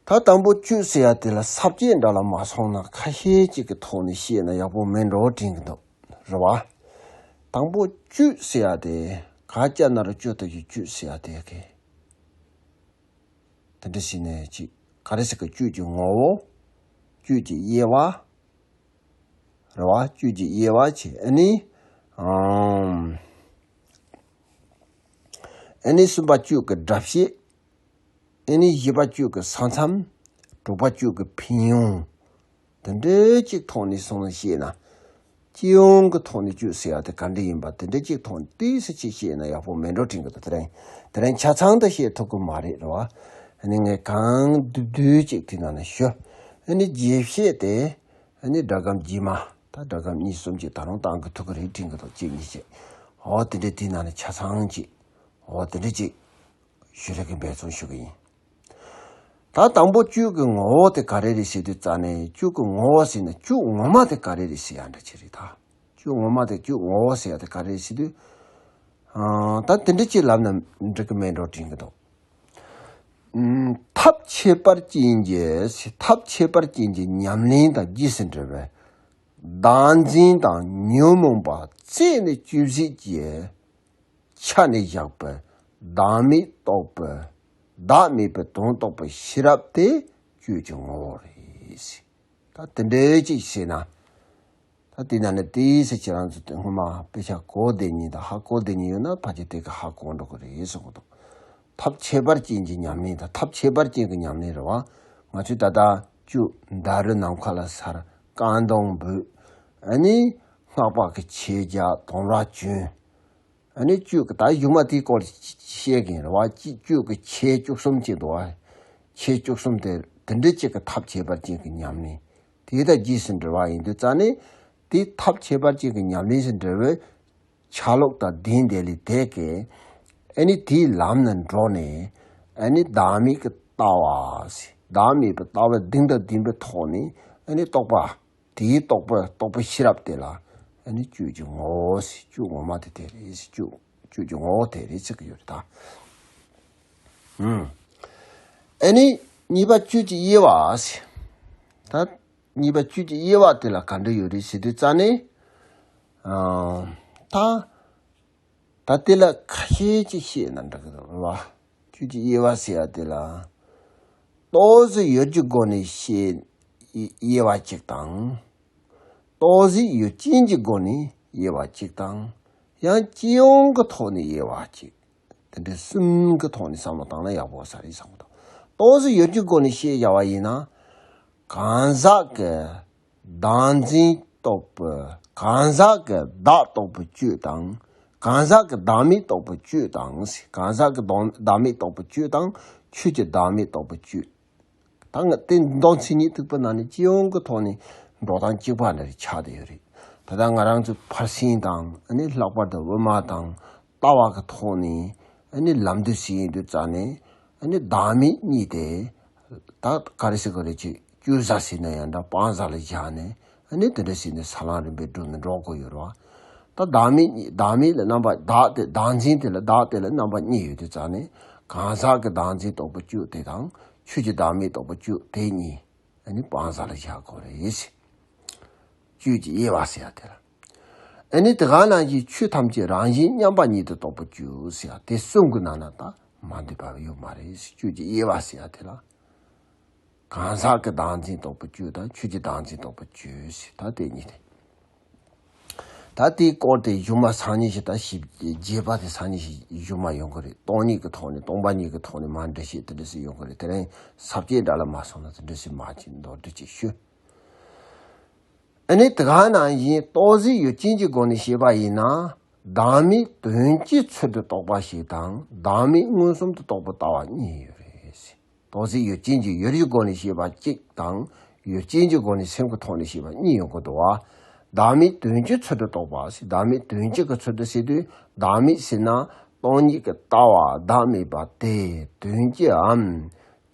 ད་དང་པོ་བཅུད་ཟེར་ཡ་དེ་ལ་ས་བཅད་འདྲ་ལ་མ་སོང་ན་ཁ་ཤས་ཅིག་གི་ཐོག་ནས་བཤད་ན་ཡག་པོ་མེད་འགྲོ་དྲན་གྱི་འདུག་རེད་བ། དང་པོ་བཅུད་ཟེར་ཡ་དེ་ག་ཅི་ན་རུ་བཅུད་ཐུབ་ཀྱི་བཅུད་ཟེར་ཡ་དེ་གི། དེ་འདྲ་ཞིག་ནས་ཅིག་ག་རེ་ཟེར་གི། བཅུད་ཀྱི་ངོ་བོ། བཅུད་ཀྱི་དབྱེ་བ། རེད་བ། བཅུད་ཀྱི་དབྱེ་བ་བྱས། ཨ་ནི། ཨམ། ཨ་ནི་གསུམ་པ་བཅུད་ཀྱི་སྒྲ་བཤད། ཨ་ནི་བཞི་པ་བཅུད་ཀྱི་ས་མཚམས། དྲུག་པ་བཅུད་ཀྱི་ཕན་ཡོན། དེ་འདྲའི་གཅིག་ཐོག་ནས་སོང་ནས་བཤད་ན། སྤྱི་ཡོངས་ཀྱི་ཐོག་ནས་བཅུད་ཟེར་ཡ་དེ་ག་འདྲ་ཡིན་པ་དེ་འདྲའི་གཅིག་ཐོག་ནས་ཏོག་ཙམ་ཅིག་བཤད་ན་ཡག་པོ་མེད་འགྲོ་དྲན་གྱི་འདུག་དེ་རིང་དེ་རིང་ཆ་ཚང་དུ་བཤད་ཐུབ་ཀྱི་མ་རེད། རེད་བ། ཨ་ནི་ངས་གང་བསྡུས་བསྡུས་ཅིག་དེ་ནང་ནས་ཞུ། ཨ་ནི་རྒྱས་བཤད་དེ། ཨ་ནི་སྒྲ་སྒམ་རྗེས་མ། ད་སྒྲ་སྒམ་གཉིས་གསུམ་ཅིག་ད་རུང་བཏང་གི་ཐུབ་ཀྱི་རེད་དྲན་གྱི་འདུག་གཅིག་གཉིས་བཤད། འོ་དེ་འདྲའི་དེ་ནང་ནས་ཆ་ཚང་ཅིག་འོ་དེ་འདྲ་ཅིག་ཞུ་རེ་གི་འབད་བརྩོན་ཞུ་གི་ཡིན། ད་དང་པོ་བཅུད་ཀྱི་ངོ་བོ་དེ་ག་རེ་རེད་ཟེར་དུས་ཙ་ནས། བཅུད་ཀྱི་ངོ་བོ་ཟེར་ན་བཅུད་ངོ་མ་དེ་ག་རེ་རེད་ཟེར་ཡ་འདྲ་ཅིག་རེད་ད། བཅུད་ངོ་མ་དེ་བཅུད་ངོ་བོ་ཟེར་ཡ་དེ་ག་རེ་རེད་ཟེར་དུས། ཨ། ད་དེ་འདྲ་ཅིག་ལབ་ན་འགྲིག་གི་མེད་འགྲོ་དྲན་གྱི་འདུག་ཨུམ། ཐབས་ཁྱད་པར་ཅན་གྱི། ཐབས་ཁྱད་པར་ཅན་གྱི་ཉམས་ལེན་དང་རྗེས་སུ་འབྲེལ་བའི་བདག་འཛིན་དང་ཉོན་མོངས་པ་རྩད་ནས་གཅོད་བྱེད་ཀྱི་ཆ་ནས་བཞག་པའི་བདག་མེད་རྟོགས་པའི། བདག་མེད་པའི་དོན་རྟོགས་པའི་ཤེས་རབ་དེ་བཅུད་ཀྱི་ངོ་བོ་རེད། ད་དེ་འདྲའི་ཅིག་བྱས་ན། ད་དེ་ནང་ནས་ཏོག་ཙམ་ཁྱེད་རང་ཚོ་དེ་སྔོན་མ་དཔེ་ཆ་གོ་བསྡད་མཁན་དང་ཧ་གོ་བསྡད་མཁན་ཡོད་ན། ཕལ་ཆེར་དེ་ག་ཧ་གོ་འགྲོ་གི་རེད་གསུང་གི་འདུག་ཐབས་ཁྱད་པར་ཅན་གྱི་ཉམས་ལེན་དང་། ཐབས་ཁྱད་པར་ཅན་གྱི་ཉམས་ལེན་རེད་བ། ང་ཚོས་ད་ལྟ་བཅུད་ཟླ་རེ་ནམ་མཁའ་ལ་གཟར། རྐང་གདོང་འབུད། ཨ་ནི་སྔགས་པ་གི་ཆོས་རྒྱག་དོང་ར་གྱོན། ཨ་ནི་བཅུད་ཀྱི་ད་གཞུག་མ་དེའི་སྐོར་བཤད་ཀྱིན་རེད་བ། ཅི་བཅུད་ཀྱི་ཆོས་བཅུ་གསུམ་ཅིག་འདུག་བ། ཆོས་བཅུ་གསུམ་དེ་དེ་འདྲ་ཅིག་གི་ཐབས་ཁྱད་པར་ཅན་གྱི་ཉམས་ལེན་དེ་དང་རྗེས་སུ་འབྲེལ་བ་ཡིན་དུས་ཙ་ནས། དེ་ཐབས་ཁྱད་པར་ཅན་གྱི་ཉམས་ལེན་ཞིག་འབྲེལ་བའི་ཆ་ལུགས་དང་ལྡན་དེ་ལས་དེ་གས། ཨ་ནི་དེའི་ལམ་ན་འགྲོ་ནས། ཨ་ནི་བདག་མེད་ཀྱི་ལྟ་བ་ཟེར། བདག་མེད་པའི་ལྟ་བ་གདེང་དང་ལྡན་པའི་ཐོག་ནས། ཨ་ནི་རྟོགས་པ། དེའི་རྟོགས་པ། རྟོགས་པའི་ཤེས་རབ་དེ་ལ་ཨ་ནི་བཅུད་ཀྱི་ངོ་བོ་ཟེར། བཅུད་ངོ་མ་དེ་དེ་རེད་ཟེར། བཅུད་ བཅུད་ཀྱི་ངོ་བོ་དེ་རེད་ཟེར་གྱི་ཡོད་རེད་ད། ཨུམ། ཨ་ནི་གཉིས་པ་བཅུད་ཀྱི་དབྱེ་བ་ཟེར། ད་གཉིས་པ་བཅུད་ཀྱི་དབྱེ་བ་དེ་ལ་ག་འདྲ་ཡོད་རེད་ཟེར་དུས་ཙ་ནས། ཨ། ད། ད་དེ་ལ་ཁ་ཤས་ཅིག་བཤད་ན་འགྲིག་གི་འདུག་རེད་བ། བཅུད་ཀྱི་དབྱེ་བ་ཟེར་ཡ་དེ་ལ། ཏོག་ཙམ་ཡོད་ཀྱི་སྒོ་ནས་བཤད་དབྱེ་བ་གཅིག་དང་། ཏོག་ཙམ་ཡོད་རྐྱེན་གྱི་སྒོ་ནས་དབྱེ་བ་གཅིག་དང་། ཡང་སྤྱི་ཡོངས་ཀྱི་ཐོག་ནས་དབྱེ་བ་གཅིག་དེ་འདྲའི་གསུམ་གྱི་ཐོག་ནས་བསམ་བློ་བཏང་ན་ཡག་པོ་ས་རེད་བསམ་གྱི་འདུག་ཏོག་ཙམ་ཡོད་ཀྱི་སྒོ་ནས་བཤད་བྱ་བ་ཡིན་ན། གང་ཟག་གི་བདག་འཛིན་རྟོགས་པའི་གང་ཟག་གི་བདག་རྟོགས་པའི་བཅུད་དང་། གང་ཟག་གི་བདག་མེད་རྟོགས་པའི་བཅུད་དང་། གང་ཟག་གི་བདག་བདག་མེད་རྟོགས་པའི་བཅུད་དང་། ཆོས་ཀྱི་བདག་མེད་རྟོགས་པའི་བཅུད། ད་ང་དེ་མདོ་མཚན་ཉིད་ཐེག་པའི་ནང་ནས་སྤྱི་ཡོངས་ཀྱི་ཐོག་ནས་འགྲོ་སྟངས་གཅིག་པ་འདྲ་ཆགས་བསྡད་ཡོད་རེད། ད་ལྟ་ང་རང་ཚོ་ཕར་ཕྱིན་དང་། ཨ་ནི་ལྷག་པར་དུ་དབུ་མ་དང་ལྟ་བ་གི་ཐོག་ནས། ཨ་ནི་ལམ་དུ་ཟིན་ཡོང་དུས་ཙ་ནས། ཨ་ནི་བདག་མེད་གཉིས་དེ། ད་ག་རེ་ཟེར་དགོས་རེད། ཅིག་བཅུད་ཟ་ཟིན་ན་ཡང་འདྲ། སྤང་ཟ་ལ་བཞག་ནས། ཨ་ནི་དེ་འདྲ་ཟིན་ནས་ས་ལམ་རིམ་པས་བསྒྲུབས་ནས་འགྲོ་དགོས་ཡོད་རེད་བ། ད་བདག་མེད་གཉིས། བདག་མེད་ལ་རྣམ་པ་བདག་དེ། བདག་འཛིན་དེ་ལ། བདག་དེ་ལ་རྣམ་པ་གཉིས་ཡོད་དུས་ཙ་ནས། གང་ཟག་གི་བདག་འཛིན་རྟོགས་པའི་བཅུད་དེ་དང་། ཆོས་ཀྱི་བདག་མེད་རྟོགས་པའི་བཅུད་དེ་གཉིས། ཨ་ནི་སྤང་བྱ་ལ་བཞག་དགོས་རེད། བཅུད་ཀྱི་དབྱེ་བ་ཟེར་ཡ་དེ་ལ། ཨ་ནི་དེ་ག་ནང་བཞིན་ཆོས་ཐམས་ཅད་རང་བཞིན་མཉམ་པ་ཉིད་དུ་རྟོགས་པའི་བཅུད་ཟེར་ཡ་དེ་གསུམ་གྱི་ནང་ན་ད་མ་འདུས་པ་ཡོད་མ་རེད། བཅུད་ཀྱི་དབྱེ་བ་ཟེར་ཡ་དེ་ལ། གང་ཟག་གི་བདག་འཛིན་རྟོགས་པའི་བཅུད་དང་། ཆོས་ཀྱི་བདག་འཛིན་རྟོགས་པའི་བཅུད་ཟེར། ད་དེ་གཉིས་རེད། ད་དེའི་སྐོར་དེ་གཞུག་མ་སང་ཉིན་ཞིག་ད་ཞིབ་རྒྱས་པ་དེ་སང་ཉིན་ཞིག་གཞུག་མ་ཡོང་གི་རེད། སྟོང་ཉིད་ཀྱི་ཐོག་ནས། སྟོང་པ་ཉིད་ཀྱི་ཐོག་ནས་མར་འགྲེལ་བཤད་དེ་འདྲ་ཞིག་ཡོང་གི་རེད། དེ་རིང་ས་བཅད་འདྲ་ལ་མ་སོང་ན་དེ་འདྲ་ཞིག་མ་ཅིག་མདོར་བསྡུས་ཅིག་ཞུ། ཨ་ནི་དེ་ག་ནང་བཞིན་ཏོག་ཙམ་ཡོད་རྐྱེན་གྱི་སྒོ་ནས་བཤད་པ་ཡིན་ན། བདག་མེད་དོན་སྤྱིའི་ཚུལ་དུ་རྟོགས་པ་ཞིག་དང་། བདག་མེད་མངོན་སུམ་དུ་རྟོགས་པའི་ལྟ་བ་གཉིས་ཡོད་རེད། ཏོག་ཙམ་ཡོད་རྐྱེན་གྱི་ཡུལ་གྱི་སྒོ་ནས་བཤད་པ་གཅིག་དང་། ཡོད་རྐྱེན་གྱི་སྒོ་ནས་སེམས་ཀྱི་ཐོག་ནས་བཤད་པ་གཉིས་ཡོང་གི་འདུག་བ། བདག་མེད་དོན་སྤྱིའི་ཚུལ་དུ་རྟོགས་པ་ཟེར། བདག་མེད་དོན་སྤྱི་གི་ཚུལ་དུ་ཟེར་དུས། བདག་མེད་ཟེར་ན་སྟོང་ཉིད་ཀྱི་ལྟ་བ་བདག་མེད་པ་དེ་དོན་སྤྱིའམ།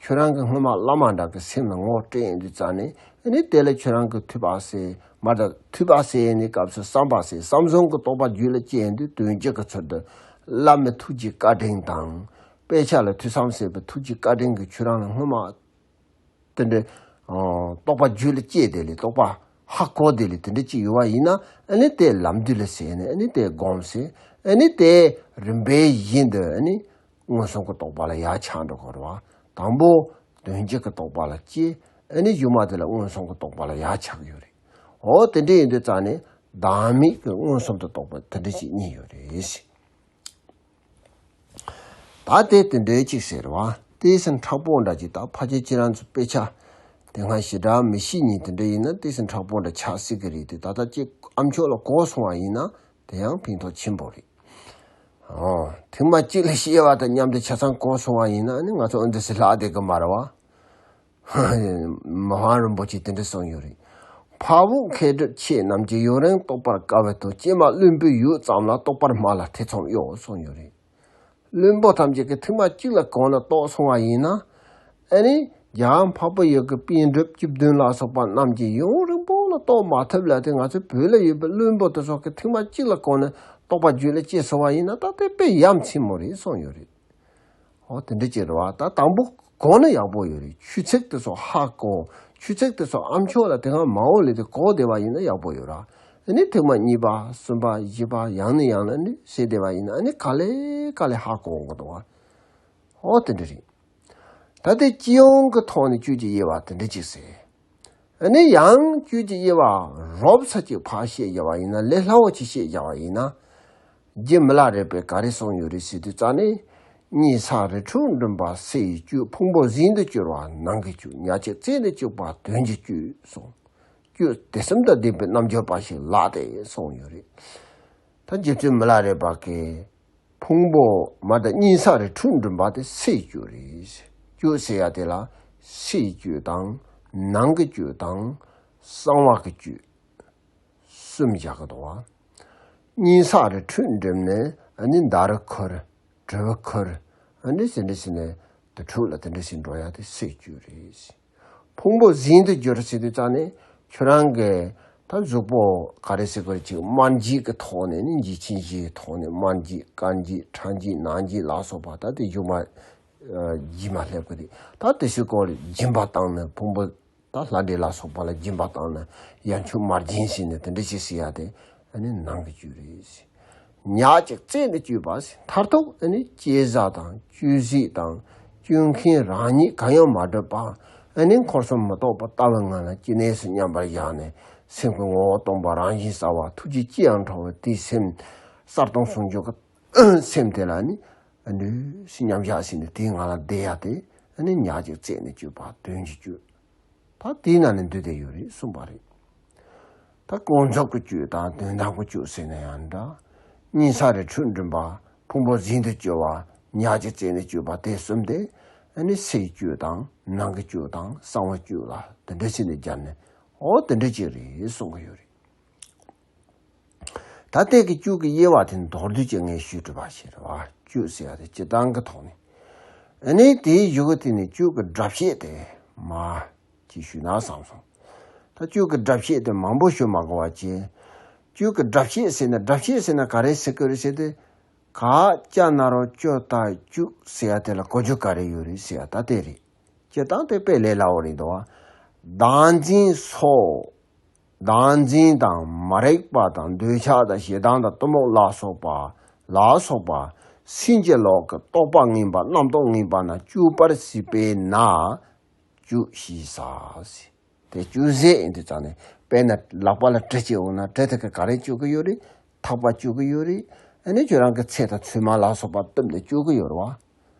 ཁྱོད་རང་གི་སྔོན་མ་བླ་མ་འདྲ་གི་སེམས་ལ་ངོ་སྤྲད་ཡོང་དུས་ཙ་ནས། ཨ་ནི་དེ་ལ་ཁྱོད་རང་གི་ཐོས་པ་ཟེར། མ་གཏོགས་ཐོས་པ་ཟེར་ནས་སྐབས་སུ་བསམ་པ་ཟེར། བསམ་བྱུང་གི་རྟོག་པ་རྒྱུད་ལ་སྐྱེས་ཡོང་དུས་དོན་སྤྱི་གི་ཚུལ་དུ། བླ་མའི་ཐུགས་ཀྱི་བཀའ་དྲིན་དང་། དཔེ་ཆ་ལ་ཐོས་བསམ་ཟེར་བའི་ཐུགས་ཀྱི་བཀའ་དྲིན་གྱིས་ཁྱོད་རང་ལ་སྔོན་མ་དེ་འདྲའི་རྟོག་པ་རྒྱུད་ལ་སྐྱེས་དེ་ལས། རྟོག་པ་ཧ་གོ་དེ་ལས་དེ་འདྲ་ཅིག་ཡོད་པ་ཡིན་ན། ཨ་ནི་དེ་ལམ་བདུན་ལ་ཟེར་ནས། ཨ་ནི་དེ་སྒོམ་ཟེར། ཨ་ནི་དེ་རིམ་པས་བཞིན་དུ། ཨ་ནི་མངོན་སུམ་གྱི་རྟོགས་པ་ལ་ཡར་ཆགས་འགྲོ་དགོས་རེད་བ། དང་པོ་དོན་སྤྱི་གི་རྟོགས་པ་ལ་སྐྱེས། ཨ་ནི་གཞུག་མ་དེ་ལ་མངོན་སུམ་གྱི་རྟོགས་པ་ལ་ཡར་ཆགས་ཀྱི་ཡོད་རེད། འོ་དེ་འདྲ་ཡིན་དུས་ཙ་ནས་བདག་མེད་ཀྱི་མངོན་སུམ་དུ་རྟོགས་པ་དེ་འདྲ་ཞིག་གཉིས་ཡོད་རེད། ད་དེ་དེ་འདྲའི་ཅིག་ཟེར་བ། ཏོག་ཙམ་མཁྲེགས་པོ་འདྲ་ཅིག་ད་ཕལ་ཆེར་ཁྱེད་རང་ཚོ་དཔེ་ཆ་དེ་སྔ་ཞེ་དྲག་མི་ཤེས་མཁན་དེ་འདྲ་ཡིན་ན། ཏོག་ཙམ་མཁྲེགས་པོ་འདྲ་ཆགས་སྲིད་ཀྱི་རེད་དེ། ད་ལྟ་ཅིག་ཨ་མཆོག་ལ་གོ་སོང་བ་ཡིན་ན་དེ་ཡང་ཕན་ཐོགས་ཆེན་པོ་རེད། ཨོ། ཐེངས་མ་གཅིག་ལ་བཤད་པ་དང་མཉམ་དུ་ཆ་ཚང་གོ་སོང་བ་ཡིན་ན་ནི་ང་ཚོ་འོ་འདི་སེ་ལྷག་བསྡད་ཀྱི་མ་རེད་བ། མ་ཧཱ་རིན་པོ་ཆེས་དེ་འདྲ་གསུངས་ཡོད་རེད། འཕགས་པོ་མཁས་གྲུབ་ཁྱེད་རྣམས་ཀྱིས། ཡུན་རིང་རྟོགས་པར་དཀའ་བའི་དོན། ཀྱེ་མ་བླུན་པོའི་ཡུལ་ཙམ་ལ། རྟོགས་པར་སྨྲ་ལ་ཐེ་ཚོམ་གཡོ། གསུངས་ཡོད་རེད། བླུན་པོ་ཐམས་ཅད་ཀྱིས་ཐེངས་མ་གཅིག་ལ་གོ་ནས་རྟོགས་སོང་བ་ཡིན་ན། ཨ་ནི་རྒྱ་གར་འཕགས་པའི་ཡུལ་གྱི་པཎ་གྲུབ་བཅུ་བདུན་ལ་སོགས་པ་རྣམས་ཀྱིས་ཡུན་རིང་པོ་ལ་རྟོགས་མ་ཐུབ་ལ། དེ་ང་ཚོའི་བོད་ལ་ཡོད་པའི་བླུན་པོ་དེ་ཚོ་གིས་ཐེངས་མ་གཅིག་ལ་གོ་ནས་རྟོགས་པ་རྒྱུད་ལ་སྐྱེས་སོང་བ་ཡིན་ན། ད་དེ་དཔེ་ཡ་མཚན་མོ་རེད་གསུངས་ཡོད་རེད། འོ་དེ་འདྲ་ཅིག་རེད་བ། ད་དང་པོ་གོ་ན་ཡག་པོ་ཡོད་རེད། ཆོས་ཚིག་དེ་ཚོ་ཧ་གོ། ཆོས་ཚིག་དེ་ཚོ་ཨ་མཆོག་ལ་དེ་སྔ་མ་འོངས་ལས་དེ་གོ་བསྡད་པ་ཡིན་ན་ཡག་པོ་ཡོད་ར། ཨ་ནི་ཐེངས་མ་གཉིས་པ་གསུམ་པ་བཞི་པ་ཡང་ནས་ཡང་ལ་ནི་ཟེར་བསྡད་པ་ཡིན་ན། ཨ་ནི་ག་ལེ་ག་ལེ་ཧ་གོ་འོང་གི་འདུག་བ། འོ་དེ་འདྲ་རེད། ད་དེ་སྤྱི་ཡོངས་ཀྱི་ཐོག་ནས་བཅུད་ཀྱི་དབྱེ་བ་དེ་འདྲ་ཅིག་ཟེར། ཨ་ནི་ཡང་བཅུད་ཀྱི་དབྱེ་བ་རོབ་ཙམ་ཅིག་ཕར་བཤད་བཞག་པ་ཡིན་ན། ལས་སླ་བོ་ཅིག་བཤད་བཞག་པ་ཡིན་ན། རྗེ་མི་ལ་རས་པས་ག་རེ་གསུངས་ཡོད་རེད་ཟེར་དུས་ཙ་ནས། གཉན་ས་རི་ཁྲོད་འགྲིམ་པ་སེ་ཡི་བཅུད། ཕུང་པོ་གཟན་དུ་གྱུར་པ་ནང་གི་བཅུད། ཉ་ཆེན་རྩེ་ནས་སྐྱུགས་པ་དོན་གྱི་བཅུད་གསུངས། བཅུད་དེ་གསུམ་དང་ལྡན་པའི་རྣལ་འབྱོར་པ་ཞིག་ལགས་ཏེ་གསུངས་ཡོད་རེད། ད་རྗེ་བཙུན་མི་ལ་རས་པ་གིས་ཕུང་པོ་མ་དང་གཉན་ས་རི་ཁྲོད་འགྲིམ་པ་དེ་སེའི་བཅུད་རེད། བཅུད་ཟེར་ཡ་དེ་ལ་སེའི་བཅུད་དང་། ནང་གི་བཅུད་དང་། གསང་བ་གི་བཅུད་གསུམ་བཞག་གི་འདུག་བ། གཉན་ས་རི་ཁྲོད་འགྲིམ་ནས་ཨ་ནི་འདར་ཁུར། གྲི་བ་ཁུར། ཨ་ནི་ཟེར་འདྲ་ཟེར་ནས་དུར་ཁྲོད་ལ་དེ་འདྲ་ཟེར་འགྲོ་ཡ་དེ་སེའི་བཅུད་རེད། ཕུང་པོ་གཟན་དུ་གྱུར་ཟེར་དུས་ཙ་ནས་ཁྱོད་རང་གི་ད་ ད་གཟུགས་པོ་ག་རེ་ཟེར་དགོས་རེད། ཅིག་དམར་འགྱེད་ཀྱི་ཐོག་ནས་ནི་འགྱེད་ཆེན་བཞིའི་ཐོག་ནས་དམར་འགྱེད་དཀར་འགྱེད་ཁྲག་འགྱེད་ནག་འགྱེད་ལ་སོགས་པ། ད་དེ་མཇུག་མ་ཨ་འགྱེད་མ་སླེབས་ཀྱི་རེད། ད་དེ་ཚོའི་སྐོར་སྦྱིན་པ་བཏང་ནས་ཕུང་པོ། ད་ལྷ་འདྲེ་ལ་སོགས་པ་ལ་སྦྱིན་པ་བཏང་ན་ཡར་མཆོད་མར་སྦྱིན་ཟེར་ནས་དེ་འདྲ་ཞིག་ཟེར་ཡ་དེ་ཨ་ནི་ནང་གི་བཅུད་རེད། ཉག་གཅིག་རྩད་ནས་གཅོད་པ་ཟེར། མཐར་ཐུག་ཨ་ནི་བཅད་བཟའ་དང་བཅོས་གཟིགས་དང་བཅོས་མཁན་རང་ཉིད་གང་ཡང་མ་གྲུབ་པ། ཨ་ནི་འཁོར་གསུམ་མི་རྟོག་པ་ལྟ་བུའི་ངང་ལ་ཅི་གནས་སུ་མཉམ་པར་བཞག་ནས་སེམས་ཀྱི་ངོ་བོ་སྟོང་པ་རང་བཞིན་གསལ་བ་ཐུགས་རྗེ་ཅི་ཡང་ཁྲོ་བའི་དེའི་སེམས་གསལ་སྟོང་ཟུང་འཇུག་གི་སེམས་དེ་ལ་ནི་ཨ་ནི་མཉམ་བཞག་ཟེར་ནས་དེའི་ངང་ལ་བསྡད་ཡ་དེ་ཨ་ནི་ཉག་གཅིག་རྩད་ནས་གཅོད་པ་དོན་གྱི་གཅོད། ད་དེའི་ནང་ནས་འདུས་ཏེ་ཡོད་རེད་གསུངས་པ་རེད། ད་ཀུན་རྫོབ་ཀྱི་གཅོད་དང་དོན་དམ་གྱི་གཅོད་ཟེར་ན་ཡང་འདྲ། གཉིས་ཆ་རེ་འཁྲུལ་འགྲིམ་པ། ཕུང་པོ་ཟིན་དུ་གཅོད་པ། ཉག་གཅིག་རྩད་ནས་གཅོད་པ་དེ་གསུམ་དེ་ཨ་ནི་ཕྱིའི་གཅོད་དང་ནང་གི་གཅོད་དང་གསང་བའི་གཅོད་ལ་དེ་འདྲ་བྱས་ནས་སྦྱར་ནས། འོ་དེ་འདྲ་ཅིག་རེད་གསུང་གི་ཡོད་རེད། ད་ལྟའི་གི་གཅོད་ཀྱི་དབྱེ་བ་དེ་མདོར་བསྡུས་ཀྱིས་ངས་ཞུས་གྲུབ་པ་ཞིག་རེད་བ། གཅོད་ཟེར་ཡ་དེ་སྤྱིར་བཏང་གི་ཐོག་ནས། ཨ་ནི་དེའི་གཞུག་གུ་དེ་ནས་གཅོད་ཀྱི་སྒྲ་བཤད་དེ་མ་ཅིག་ཞུས་ན་བསམ་སོང་། ད་གཅོད་ཀྱི་སྒྲ་བཤད་དེ་མང་པོ་ཞུ་མ་དགོས་པ་བྱས། གཅོད་ཀྱི་སྒྲ་བཤད་ཟེར་ན། སྒྲ་བཤད་ཟེར་ན་ག་རེ་ཟེར་གི་རེད་ཟེར་དུས། ག་ཅ་ན་རོ་ཅོ་ཏ་གཅོད་ཟེར་ཡ་དེ་ལ་གོ་རྒྱུ་ག་རེ་ཡོད་རེད་ཟེར་ཡ་ད་དེ་རེད། སྤྱིར་བཏང་དེ་དཔེ་ལས་སླ་བོ་རེད་འདུག་བ། བདག་འཛིན་སོགས། བདག་འཛིན་དང་མ་རིག་པ་དང་འདོད་ཆགས་དང་ཞེ་སྡང་དང་གཏི་མུག་ལ་སོགས་པ། ལ་སོགས་པ། སེམས་ཀྱི་ལོག་གི་རྟོག་པ་ངན་པ་རྣམ་རྟོག་ངན་པ་རྣམས་གཅོད་པར་བྱེད་པས་ན་གཅོད་ཞེས་བྱ། དེ་གཅོད་བྱེད་ཡིན་དུས་ཙང་ནས་དཔེར་ན་ལག་པ་ལ་གྲི་བྱས་འོང་ན་གྲི་དེ་ག་ག་རེ་གཅོད་ཀྱི་ཡོད་རེད། ཐག་པ་གཅོད་ཀྱི་ཡོད་རེད། ཨ་ནི་ཁྱོད་རང་གི་ཚེ་དང་ཚོད་མ་ལ་སོགས་པ་བཏུམས་ནས་གཅོད་ཀྱི་ཡོད་རེད་བ།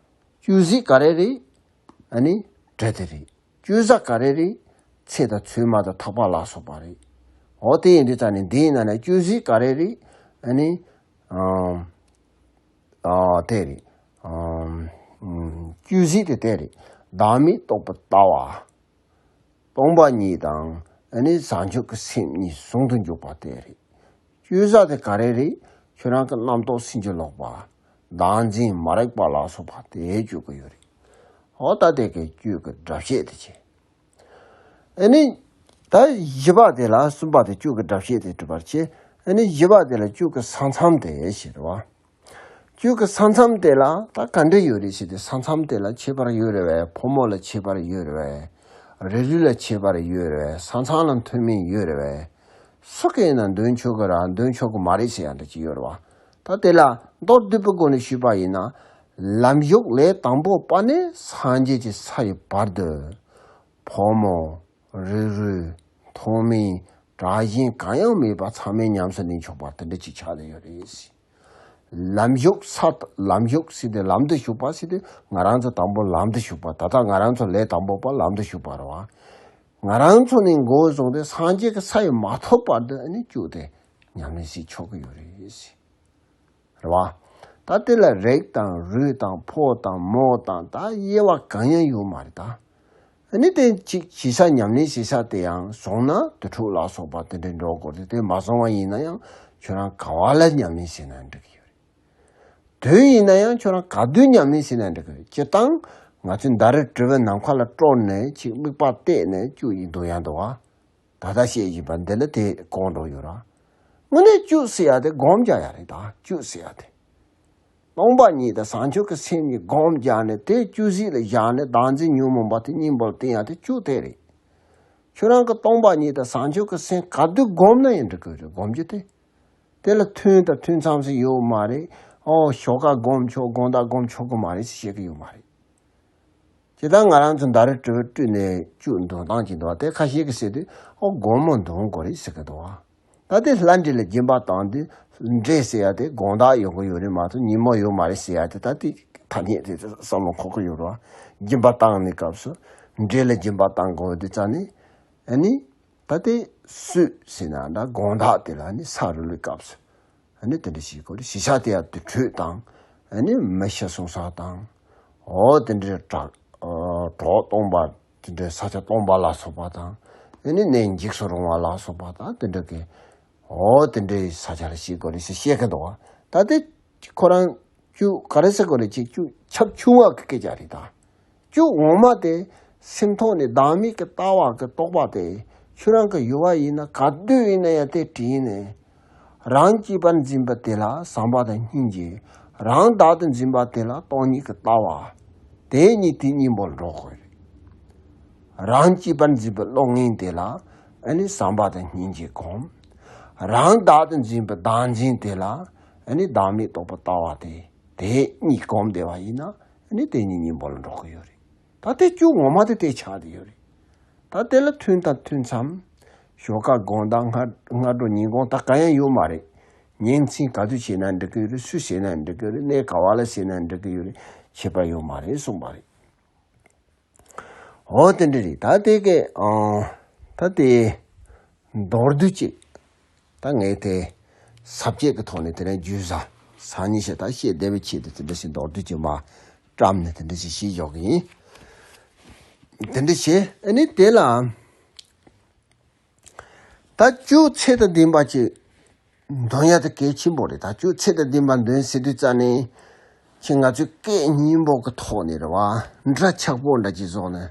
གཅོད་བྱེད་ག་རེ་རེད། ཨ་ནི་གྲི་དེ་རེད། གཅོད་བྱ་ག་རེ་རེད། ཚེ་དང་ཚོད་མ་དང་ཐག་པ་ལ་སོགས་པ་རེད། འོ་དེ་ཡིན་དུས་ཙང་ནས་འདིའི་ནང་ནས་གཅོད་བྱེད་ག་རེ་རེད། ཨ་ནི་ཨ་ཨ་དེ་རེད། ཨ་གཅོད་བྱེད་དེ་དེ་རེད། བདག་མེད་རྟོགས་པའི་ལྟ་བ། སྟོང་པ་ཉིད་དང་ཨ་ནི་བྱང་ཆུབ་ཀྱི་སེམས་གཉིས་ཟུང་དུ་འཇུག་པ་དེ་རེད། གཅོད་བྱ་དེ་ག་རེ་རེད། ཁྱོད་རང་གི་རྣམ་རྟོག་སེམས་ཀྱི་ལོག་པ། བདག་འཛིན་མ་རིག་པ་ལ་སོགས་པ་དེ་གཅོད་ཀྱི་ཡོད་རེད། འོ་ད་དེ་གའི་གཅོད་ཀྱི་སྒྲ་བཤད་དེ་བྱས། ཨ་ནི་ད་བཞི་པ་དེ་ལ། གསུམ་པ་དེ་གཅོད་ཀྱི་སྒྲ་བཤད་དེ་གྲུབ་པར་བྱེད། ཨ་ནི་བཞི་པ་དེ་ལ་གཅོད་ཀྱི་ས་མཚམས་དེ་ཞེས་རེད་བ། གཅོད་ཀྱི་ས་མཚམས་དེ་ལ་ད་ག་འདྲ་ཡོད་རེད་ཟེར་དུས། ས་མཚམས་དེ་ལ་ཁྱད་པར་ཡོད་རེད་བས། ཕོ་མོ་ལ་ཁྱད་པར་ཡོད་རེད་བས། རིགས་རུས་ལ་ཁྱད་པར་ཡོད་རེད་བས། ས་མཚམས་ལ་མཐུན་མིན་ཡོད་རེད་བས། སུ་གིས་ཡིན་ན་འདོན་ཆོག་གི་ར་འདོན་ཆོག་གི་མ་རེད་ཟེར་ཡ་འདྲ་ཅིག་ཡོད་རེད་བ། ད་དེ་ལ་མདོར་བསྡུས་པའི་སྒོ་ནས་ཞུས་པ་ཡིན་ན། ལམ་ཞུགས་ལས་དང་པོ་པ་ནས་སངས་རྒྱས་ཀྱི་ས་ཡི་བར་དུ། ཕོ་མོ། རིགས་རུས། མཐོ་དམན། དྲག་ཞན་གང་ཡང་མེད་པ་ཚང་མས་ཉམས་སུ་ལེན་ཆོག་པ་དེ་འདྲ་ཅིག་ཆགས་བསྡད་ཡོད་རེད། ལམ་ཞུགས་ས། ལམ་ཞུགས་ཟེར་དུས་ལམ་དུ་ཞུགས་པ་ཟེར་དུས་ང་རང་ཚོ་དང་པོ་ལམ་དུ་ཞུགས་པ། ད་ལྟ་ང་རང་ཚོ་ལས་དང་པོ་པ་ལམ་དུ་ཞུགས་པ་རེད་བ། ང་རང་ཚོ་ནས་འགོ་བཟུང་སྟེ་སངས་རྒྱས་ཀྱི་ས་ཡི་མ་ཐོབ་བར་དུ་ཨ་ནི་གཅོད་དེ་ཉམས་ལེན་བྱེད་ཆོག་གི་ཡོད་རེད། རེད་བ། ད་དེ་ལ་རིགས་དང་རུས་དང་ཕོ་དང་མོ་དང་ད་དབྱེ་བ་གང་ཡང་ཡོད་མ་རེད་ད། ཨ་ནི་དེ་གཅིག་བྱེད་ས་ཉམས་ལེན་བྱེད་ས་དེ་ཡང་སོང་ན་དུར་ཁྲོད་ལ་སོགས་པ་དེ་འདྲའི་འགྲོ་དགོས་རེད། དེ་མ་སོང་བ་ཡིན་ན་ཡང་ཁྱོད་རང་ག་བ་ལ་ཉམས་ལེན་བྱེད་ན་འགྲིག་གི་ཡོད་རེད། དུས་ཡིན་ན་ཡང་ཁྱོད་རང་ག་དུས་ཉམས་ལེན་བྱེད་ན་འགྲིག་གི་ཡོད་རེད། སྤྱིར་བཏང་ང་ཚོའི་ཟླ་རེ་དྲིལ་བུ་ནམ་མཁའ་ལ་དཀྲོལ་ནས་ཅིག་དམིགས་པ་གཏད་ནས་གཅོད་ཡིན་འདུག་ཡང་འདུག་བ། ད་ལྟ་བཤད་བཞིན་པ་འདི་ལ་དེ་གོང་འགྲོ་ཡོད་ར། དངོས་གནས་གཅོད་ཟེར་ཡ་དེ་སྒོམ་རྒྱག་ཡ་རེད་ད། གཅོད་ཟེར་ཡ་དེ། སྟོང་པ་ཉིད་དང་བྱང་ཆུབ་ཀྱི་སེམས་གཉིས་སྒོམ་རྒྱག་ནས་དེ་གཅོད་བྱེད་ལ་བཞག་ནས་བདག་འཛིན་ཉོན་མོངས་པ་དེ་གཉིས་པོ་ལ་བརྟེན་ཡ་དེ་གཅོད་དེ་རེད། ཁྱོད་རང་གི་སྟོང་པ་ཉིད་དང་བྱང་ཆུབ་ཀྱི་སེམས་ག་དུས་སྒོམ་ན་ཡང་འགྲིག་གི་རེད། སྒོམ་རྒྱུ་དེ། དེ་ལ་ཐུན་དང་ཐུན་མཚམས་སུ་ཡོད་མ་རེད། ཨོ་ཞོགས་ཀ་སྒོམ་ཆོག་དགོང་དག་སྒོམ་ཆོག་གི་མ་རེད་ཟེར་བཤད་གི་ཡོད་མ་རེད། ཇི་ལྟར་ང་རང་ཚོ་ཟླ་རེ་དྲིལ་བུ་དཀྲོལ་ནས་གཅོད་འདོན་སྟངས་ཀྱི་འདུག་བ། དེ་ཁ་ཤས་ཀྱིས་ཟེར་དུས་ཨོ་དགོང་མོ་འདོན་དགོས་རེད་ཟེར་གི་འདུག་བ། ད་དེ་ལྷ་འདྲེ་ལ་སྦྱིན་པ་བཏང་དུས་འདྲེ་ཟེར་ཡ་དེ་དགོང་དག་ཡོང་གི་ཡོད་རེད་མ་གཏོགས་ཉིན་མོ་ཡོད་མ་རེད་ཟེར་ཡ་དེ། ད་དེ་ཐ་སྙད་དེ་བསམ་བློ་འཁོར་གི་ཡོད་རེད་བ། སྦྱིན་པ་བཏང་ནས་སྐབས་སུ་འདྲེ་ལ་སྦྱིན་པ་བཏང་དགོས་དུས་ཙང་ནས་ཨ་ནི། ད་དེ་སུས་ཟེར་ན་འདྲ་དགོང་དག་དེ་ལ་ནི་ས་རུབ་པའི་སྐབས་སུ་ཨ་ནི་དེ་འདྲ་ཞིག་གོ་རེ་ཞི་ཆགས་དེ་ཡང་དུར་ཁྲོད་དང་ཨ་ནི་མི་ཤི་གསོན་ས་དང་། འོ་དེ་འདྲའི་གྲོགས་གྲོགས་སྟོང་པ་དེ་འདྲའི་ས་ཆ་སྟོང་པ་ལ་སོགས་པ་དང་། ཨ་ནི་གནས་འཇིགས་སུ་རུང་བ་ལ་སོགས་པ་དང་དེ་འདྲ་གི་འོ་དེ་འདྲའི་ས་ཆ་ལ་ཞིག་གོ་རེ་ཞིག་བཤད་གི་འདུག་བ། ད་དེ་ཁོ་རང་། གཅོད་ག་རེ་ཟེར་དགོས་རེད། ཅིག་གཅོད་ཁྱབ་ཆུང་བ་གི་སྐད་ཆ་རེད་ད། གཅོད་ངོ་མ་དེ་སེམས་ཐོག་ནས་བདག་མེད་ཀྱི་ལྟ་བ་གི་རྟོག་པ་དེ་ ཁྱོད་རང་གི་ཡུལ་བ་ཡིན་ན་ག་དུས་ཡིན་ན་ཡང་དེ་དྲིས་ནས། རང་གཅེས་པར་འཛིན་པ་དེ་ལ་བསམ་པ་དང་སྙིང་རྗེ། རང་བདག་ཏུ་འཛིན་པ་དེ་ལ་སྟོང་ཉིད་ཀྱི་ལྟ་བ། དེ་གཉིས་དེ་གཉིས་པོ་ལ་འགྲོ་དགོས་རེད། རང་གཅེས་པར་འཛིན་པའི་བློ་ངན་དེ་ལ་ཨ་ནི་བསམ་པ་དང་སྙིང་རྗེ་སྒོམ། རང་བདག་ཏུ་འཛིན་པའི་བདག་འཛིན་དེ་ལ་ཨ་ནི་བདག་མེད་རྟོགས་པའི་ལྟ་བ་དེ། དེ་གཉིས་སྒོམ་བསྡད་པ་ཡིན་ན་ཨ་ནི་དེ་གཉིས་གཉིས་པོ་ལ་འགྲོ་གི་ཡོད་རེད། ད་དེ་བཅུ་ངོ་མ་དེ་དེ་ཆགས་བསྡད་ཡོད་རེད། ད་དེ་ལ་མཐུན་དང་མཐུན་མཚམས། ཞོགས་ཀ་དགོང་དག་སྔ་སྔ་དྲོ་ཉིན་གུང་ད་གང་ཡང་ཡོད་མ་རེད། ཉིན་མཚན་ག་དུས་བྱས་ན་འགྲིག་གི་ཡོད་རེད། སུས་བྱས་ན་འགྲིག་གི་ཡོད་རེད། གནས་ག་བ་ལ་བྱས་ན་འགྲིག་གི་ཡོད་རེད། ཁྱད་པར་ཡོད་མ་རེད་གསུངས་པ་རེད། འོ་དེ་འདྲ་རེད། ད་དེ་གས་ཨང་། ད་དེ་མདོར་བསྡུས་ཅིག་ད་ངས་དེ་ས་བཅད་ཀྱི་ཐོག་ནས་དེ་རིང་རྒྱུས་ཟ་ས་ཉིན་ཞེ་ད་བཤད་བདེ་བའི་ཆེད་དུ་དེ་འདྲ་ཞིག་མདོར་བསྡུས་ཅིག་མ་བཀྲམ་ནས་དེ་འདྲ་ཞིག་ཞིག་འཇོག་གི་ཡིན། དེ་འདྲ་བྱས་ཨ་ནི་དེ་ལ། ད་བཅུ་ཚད་དང་ལྡན་པ་ཅིག་འདོན་ཡ་དེ་གལ་ཆེན་པོ་རེད། ད་བཅུ་ཚད་དང་ལྡན་པ་འདོན་ཟེར་དུས་ཙ་ནས་ཁྱེད་ང་ཚོའི་སྐད་སྙན་པོ་གི་ཐོག་ནས་རེད་བ། འདྲ་ཆགས་པོ་འདྲ་ཅིག་བཟོ་ནས།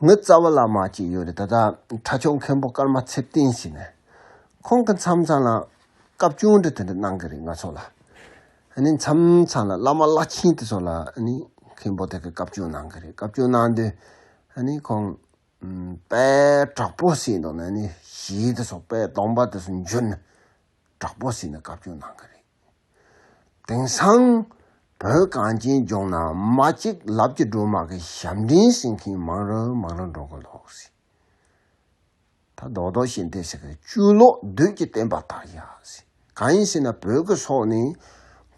ངའི་རྩ་བ་བླ་མ་ཅིག་ཡོད་རེད། ད་ལྟ་ཁྲ་ཆུང་མཁན་པོ་ཀརྨ་ཚེ་བརྟན་ཟེར་ནས། ཁོང་གི་མཚམས་མཚམས་ལ་སྐབས་བཅུ་འདྲ་དེ་འདྲ་གནང་གི་རེད་ང་ཚོ་ལ། ཨ་ནི་མཚམས་མཚམས་ལ་བླ་མ་བླ་ཆེན་དེ་ཚོ་ལ་ཨ་ནི་མཁན་པོ་དེ་གི་སྐབས་བཅུ་གནང་གི་རེད། སྐབས་བཅུ་གནང་དུས་ཨ་ནི་ཁོང་། ཨུམ། དཔེ་དྲག་པོ་ཟིན་འདུག་ན་ནི་ཞིག་དེ་སོགས་དཔེ་གདོང་པ་དེ་ཚོ་འཇུ་ནས་དྲག་པོ་ཟིན་ནས་བཀའ་བཀྱོན་གནང་གི་རེད། དེང་སང་བོད་གངས་ཅན་ལྗོངས་ན་མ་གཅིག་ལབ་ཀྱི་སྒྲོལ་མ་གི་ཞབས་འདྲེན་ཟིན་མཁན་མང་རུ་མང་རུ་འགྲོ་གི་འདུག་ཟེར། ད་རྡོག་རྡོག་བཞིན་ཏེ་ཟེར་གི་གཅུས་ལོག་བདུད་ཀྱི་བསྟན་པ་དར་ཡ་ཟེར། གང་ཡིན་ཟེར་ན་བོད་ཀྱི་སོག་ནི་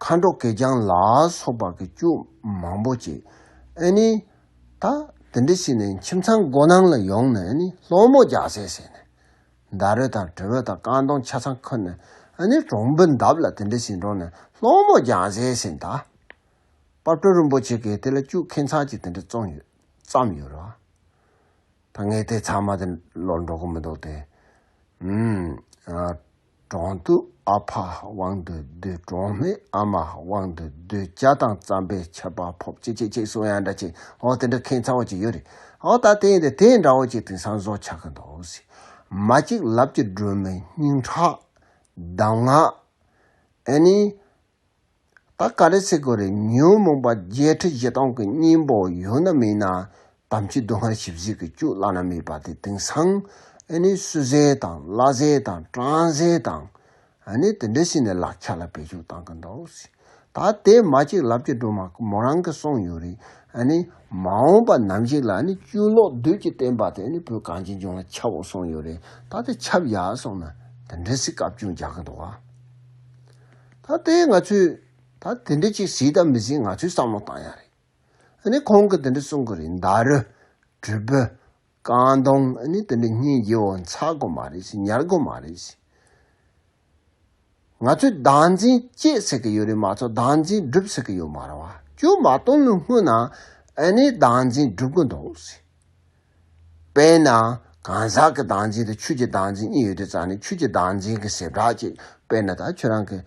མཁའ་འགྲོ་གད་རྒྱངས་ལ་སོགས་པ་གི་བཅུ་མང་པོ་ཅིག་ཨ་ནི་ད་དེ་འདྲ་ཞིག་ནས་ཁྱིམ་ཚང་སྒོ་ནང་ལ་ཡོང་ནས་ཨ་ནི་སློང་མོ་རྒྱག་ཟེར་ཟེར་ནས། ཟླ་རོ་དང་དྲིལ་བུ་དང་རྐང་དོང་ཆ་ཚང་ཁུར་ནས་ཨ་ནི་གྲོང་པའི་འདབས་ལ་དེ་འདྲ་ཞིག་འགྲོ་ནས་སློང་མོ་རྒྱག་ཟེར་ཟེར་ད། དཔལ་སྤྲུལ་རིན་པོ་ཆེ་གིས་དེ་ལ་བཅུ་ཁྱད་མཚར་ཅིག་དེ་འདྲ་བརྩམས་ཡོད་བརྩམས་ཡོད་རེད་བ། ད་ངས་དེ་ཚང་མ་དེ་ལོ་འགྲོ་གི་མི་འདུག་སྟེ། ཨུམ། ཨ། གྲོང་དུ་ཨ་ཕ་དབང་འདུས་བདུད། གྲོང་སྨད་ཨ་མ་དབང་འདུས་བདུད། ཇ་དང་རྩམ་པའི་ཆར་པ་ཕོབ། ཅེས་ཅེས་ཅེས་གསུང་ཡ་འདྲ་ཅིག་འོ་དེ་འདྲ་ཁྱད་མཚར་བ་ཅིག་ཡོད་རེད། འོ་ད་དེ་ཡིན་ཏེ་དེ་འདྲ་བོ་ཅིག་དེང་སང་བཟོ་ཆགས་གི་འདུག་ཟེར། མ་གཅིག་ལབ་ཀྱི་སྒྲོལ་མའི་སྙིང་ཁྲག་གདམས་ངག་ཨ་ནི། ད་ག་རེ་ཟེར་དགོས་རེད། ཉོན་མོངས་པ་བརྒྱད་ཁྲི་བཞི་སྟོང་གི་གཉེན་པོ་ཡོད་ན་མེད་ན། དམ་ཆོས་སྡུག་བསྔལ་ཞི་བྱེད་ཀྱི་བཅུ་བླ་ན་མེད་པ་དེ་དེང་སང་ཨ་ནི་བསུ་ཟས་དང་བླ་ཟས་དང་གྲང་ཟས་དང་ཨ་ནི་དེ་འདྲ་ཞིག་ནས་ལག་ཆ་ལ་བེད་སྤྱོད་བཏང་གི་འདུག་ཟེར། ད་དེ་མ་གཅིག་ལབ་ཀྱི་སྒྲོལ་མ་མོ་རང་གིས་གསུངས་ཡོད་རེད། ཨ་ནི་མ་འོངས་པ་ནམ་ཞིག་ལ་ཨ་ནི་གཅུས་ལོག་བདུད་ཀྱི་བསྟན་པ་དེ་ཨ་ནི་བོད་གངས་ཅན་ལྗོངས་ལ་ཁྱབ་འོ་གསུངས་ཡོད་རེད། ད་དེ་ཁྱབ་ཡ་སོང་ན་དེ་འདྲ་ཞིག་བཀའ་བཀྱོན་རྒྱག་གི་འདུག་བ། ད་དེ་ང་ཚོས་ད་དེ་འདྲ་ཅིག་གཟིགས་དང་མི་གཟིགས་ང་ཚོས་བསམ་བློ་བཏང་ཡ་རེད། ཨ་ནི་ཁོང་གིས་དེ་འདྲ་གསུང་གི་རེད། ཟླ་རོ། དྲིལ་བུ། རྐང་དོང་ཨ་ནི་དེ་འདྲ་སྙིང་རྗེ་བོ་འཚག་དགོས་མ་རེད་ཟེར། ཉར་དགོས་མ་རེད་ཟེར། ང་ཚོས་བདག་འཛིན་བསྐྱེད་ཟེར་གི་ཡོད་རེད་མ་གཏོགས་བདག་འཛིན་སྒྲུབ་ཟེར་གི་ཡོད་མ་རེད་བ། གཅུ་མ་བཏུང་ལུས་སྔོན་ན་ཨ་ནི་བདག་འཛིན་སྒྲུབ་གི་འདུག་ཟེར། དཔེར་ན་གང་ཟག་གི་བདག་འཛིན་དང་ཆོས་ཀྱི་བདག་འཛིན་གཉིས་ཡོད་དུས་ཙང་ནས་ཆོས་ཀྱི་བདག་འཛིན་གྱི་ཟེར་བསྒྲགས་ཅིག་དཔེར་ན་ད་ཁྱོད་རང་གི་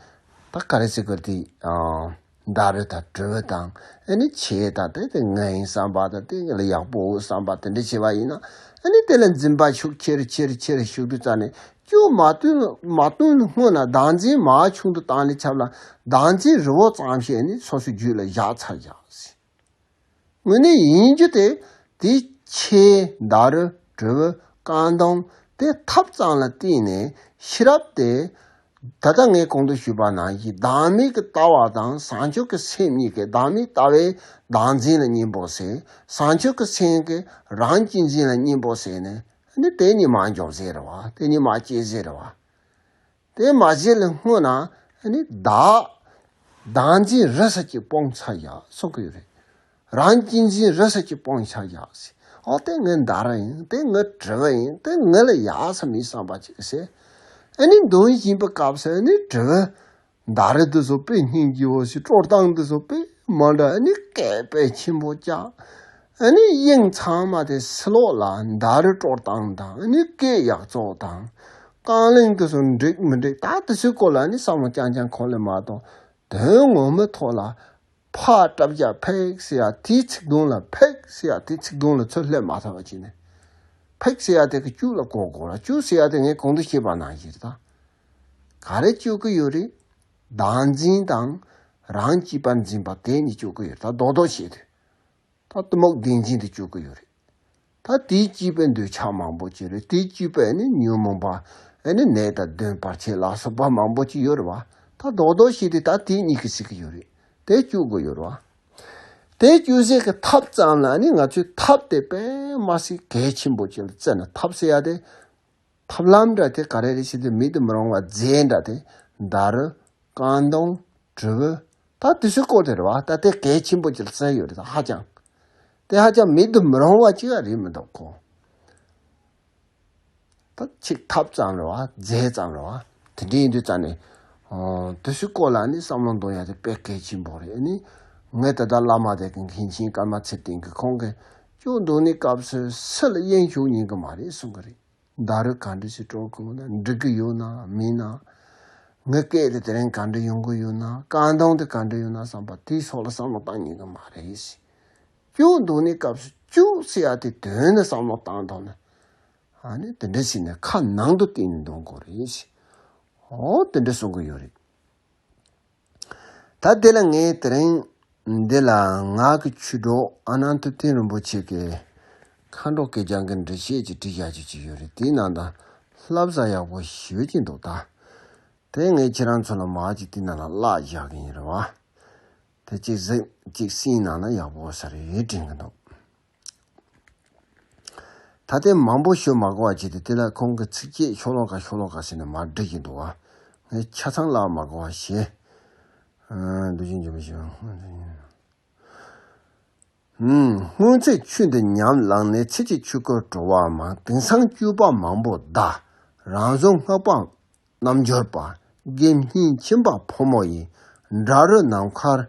ད་ག་རེ་ཟེར་དགོས་དེ། ཨང་། ཟླ་རོ་དང་དྲིལ་བུ་དང་ཨ་ནི་ཆས་དང་དེ་དེ་ངའི་བསམ་པ་དང་དེ་ལ་ཡག་པོ་བསམ་པ་དེ་འདྲ་བྱས་པ་ཡིན་ན་ཨ་ནི་དེ་ལ་འཛིན་པ་ཤུགས་ཆེ་རུ་ཆེ་རུ་ཆེ་རུ་ཤུགས་དུས་ཙང་ནས་གཅུ་མ་བཏུང་མ་བཏུང་སྔོན་ན་བདག་འཛིན་མ་ཆུང་དུ་བཏང་ནས་ཆབ་ལ་བདག་འཛིན་རི་བོ་ཙམ་ཞིག་ཨ་ནི་སོ་སོའི་རྒྱུད་ལ་བཞག་ཚར་བཞག་ཟེར། དངོས་གནས་ཡིན་རྒྱུ་དེ། དེ་ཆས་ཟླ་རོ་དྲིལ་བུ་རྐང་དོང་དེ་ཐབས་ཙམ་ལ་བརྟེན་ནས་ཤེས་རབ་དེ། ད་ལྟ་ངས་གོང་དུ་ཞུས་པ་ནང་བཞིན་བདག་མེད་ཀྱི་ལྟ་བ་དང་བྱང་ཆུབ་ཀྱི་སེམས་གཉིས་ཀྱི་བདག་མེད་ལྟ་བའི་བདག་འཛིན་ལ་གཉེན་པོ་ཟེར། བྱང་ཆུབ་ཀྱི་སེམས་ཀྱི་རང་གཅེས་འཛིན་ལ་གཉེན་པོ་ཟེར་ནས་ནི་དེ་གཉིས་མ་འཇོག་ཟེར་བ། དེ་གཉིས་མ་སྐྱེས་ཟེར་བ། དེ་མ་བྱས་ལ་སྔོན་ན་ནི་བདག་བདག་འཛིན་རི་ས་ཅིག་སྤོང་ཚར་ཡག་གསུང་གི་ཡོད་རེད། རང་གཅེས་འཛིན་རི་ས་ཅིག་སྤོང་ཚར་ཡག་ཟེར། ཨོ་དེ་ངའི་ཟླ་རོ་ཡིན། དེ་ངའི་དྲིལ་བུ་ཡིན། དེ་ངའི་ལ་ཡག་ས་མིན་བསམ་པ་ཅིག་ཟེར། ཨ་ནི་འདོན་བཞིན་པའི་སྐབས་སུ་ནི་དྲིལ་བུ་ཟླ་རོ་དེ་ཚོ་དཔེ་སྙིང་རྗེ་བོ་ཞིག་དཀྲོལ་སྟངས་དེ་ཚོ་དཔེ་མ་འདྲ། ཨ་ནི་སྐད་དཔེ་ཆེན་པོ་རྒྱག་ཨ་ནི་དབྱིངས་ཚང་མ་དེ་ཕྱི་ལོགས་ལ་ཟླ་རོ་དཀྲོལ་སྟངས་དང་། ཨ་ནི་སྐད་ཡག་བཙོག་དང་། རྐང་ལེན་དེ་ཚོ་འགྲིག་མི་འགྲིག་ད་དེ་ཚོའི་སྐོར་ལ་ཨ་ནི་བསམ་བློ་རྐྱང་རྐྱང་འཁོར་ལེ་མ་གཏོགས་དོན་ངོ་མའི་ཐོག་ལ་ཕ་སྐྲ་རྒྱག་ཕེག་ཟེར་ཡ་དེའི་ཚིག་དོན་ལ་ཕེག་ཟེར་ཡ་དེའི་ཚིག་དོན་ལ་ཚུར་སླེབས་མ་ཐུབ་པ་བྱས་ནས། ཕིགས་ཟེར་ཡ་དེ་གི་བཅུ་ལ་གོ་དགོས་ར། བཅུ་ཟེར་ཡ་དེ་ངས་གོང་དུ་བཤད་པ་ནང་བཞིན་རེད་ད། ག་རེ་གཅོད་ཀྱི་ཡོད་རེད། བདག་འཛིན་དང་རང་གཅེས་པར་འཛིན་པ་དེ་གཉིས་གཅོད་ཀྱི་ཡོད་རེད་ད། རྡོག་རྡོག་བཤད་དུས། ད་གཏི་མུག་བདེན་འཛིན་དེ་གཅོད་ཀྱི་ཡོད་རེད། ད་དེའི་སྐྱེས་པའི་འདོད་ཆགས་མང་པོ་ཅིག་རེད། དེའི་སྐྱེས་པའི་ནི་ཉོན་མོངས་པ། ཨེ་ནི་ནད་དང་གདོན་བར་ཆད་ལ་སོགས་པ་མང་པོ་ཅིག་ཡོད་རེད་བ། ད་རྡོག་རྡོག་བཤད་དུས་ད་དེ་གཉིས་ཀྱིས་སྲིད་ཀྱི་ཡོད་རེད། དེ་གཅོད་དགོས་ཡོད་རེད་བ། དེ་གཅོད་སའི་གི་ཐབས་ཙམ་ལ་ནི་ང་ཚོས་ཐབས་དེ་དཔེ་མ་སྲིད་གལ་ཆེན་པོ་ཅིག་ལ་བརྩིས་ནས། ཐབས་ཟེར་ཡ་དེ། ཐབས་ལམ་འདྲ་དེ་ག་རེ་རེད་ཟེར་དུས། མིད་དུ་མི་རུང་བ་རྫས་འདྲ་དེ། ད་རུ། རྐང་དོང་། དྲིལ་བུ། ད་དེ་ཚོའི་སྐོར་དེ་རེད་བ། ད་དེ་གལ་ཆེན་པོ་ཅིག་ལ་བརྩིས་ཡོད་རེད་ད། ཧ་ཅང་། དེ་ཧ་ཅང་མིད་དུ་མི་རུང་བ་ཅིག་རེད་མི་འདུག་གོ། ད་ཅིག་ཐབས་ཙམ་རེད་བ། རྫས་ཙམ་རེད་བ། དེ་འདྲ་ཡིན་དུས་ཙང་ནས། ཨོ། དེ་ཚོའི་སྐོར་ལ་ནི་བསམ་བློ་གཏོང་ཡ་དེ་དཔེ་གལ་ཆེན་པོ་རེད། ཨ་ནི་ངས་ད་ལྟ་བླ་མ་དེ་གི་མཁན་ཆེན་ཀརྨ་ཚེ་བརྟན་གྱིས་ཁོང་གིས་སྐྱོན་འདོན་ནི་སྐབས་སུ་སུ་ལ་དབྱེན་ཞུགས་ཉན་གི་མ་རེད་གསུང་གི་རེད། ད་རུ་ག་འདྲ་ཞིག་སྤྲོད་དགོས་ན། འགྲིག་གི་ཡོད་ན་མིན་ན། ངའི་སྐད་དེ་དེ་རིང་ག་འདྲ་ཡོང་གི་ཡོད་ན། རྐང་དོང་དེ་ག་འདྲ་ཡོད་ན་བསམ་པ་དེའི་སོགས་ལ་བསམ་བློ་བཏང་ཉན་གི་མ་རེད། སྐྱོན་འདོན་ནི་སྐབས་སུ་སྐྱོན་ཟེར་ཡ་དེ་དོན་ནི་བསམ་བློ་བཏང་ཐོག་ནས། ཨ་ནི་དེ་འདྲ་ཞིག་ནས་ཁ་ནང་དུ་བསྟན་ནས་འདོན་དགོས་རེད། ཨོ། དེ་འདྲ་གསུང་གི་ཡོད་རེད། ད་དེ་ལ་ངས་དེ་རིང་འདི་ལ་ངག་གི་ཆོས་གྲོགས་ཨ་ནནྟ་བསྟན་རིན་པོ་ཆེ་གི་མཁའ་འགྲོ་སྐྱེས་སྦྱངས་ཀྱི་འགྲེལ་བཤད་ཅིག་བྲིས་བཞག་རྒྱུ་ཅིག་ཡོད་རེད། དེའི་ནང་དང་བསླབ་བྱ་ཡག་པོ་ཞེ་པོ་ཅིག་འདུག་ད། དེ་ངས་ཁྱེད་རང་ཚོ་ལ་མར་ཅིག་དེའི་ནང་ལ་བཀླགས་བཞག་གི་ཡིན་རེད་བ། དེ་གཅིག་གཟིགས། གཅིག་གསན་གནང་ན་ཡག་པོ་ས་རེད་དྲན་གྱི་འདུག། ད་ལྟའི་མང་པོ་ཞུ་མ་དགོས་པ་བྱས་ཏེ། དེ་ལ་ཁོང་གི་ཚིགས་བཅད་ཤོ་ལོ་ཀ་ཤོ་ལོ་ཀ་ཟེར་ནས་མར་བསྒྲིགས་ཀྱི་འདུག་བ། ངས་ཆ་ཚང་བཀླག་མ་དགོས་པ་བྱས། ཨ། འདུ་བྱེད་འཇོམས་པའི་ཞིང་། ཨུམ། སྔོན་ཚེ་ཆོས་འདི་ཉམས་བླངས་ནས། ཚེ་གཅིག་ཆོས་སྐུར་གྲོལ་བ་མ། དེང་སང་སྤྱོད་པ་མང་པོ་གདའ། རང་བཟོ་སྔགས་པ་རྣལ་འབྱོར་པ། དགེ་བསྙེན་ཁྱིམ་པ་ཕོ་མོ་ཡི། འདྲ་རུ་ནམ་མཁར།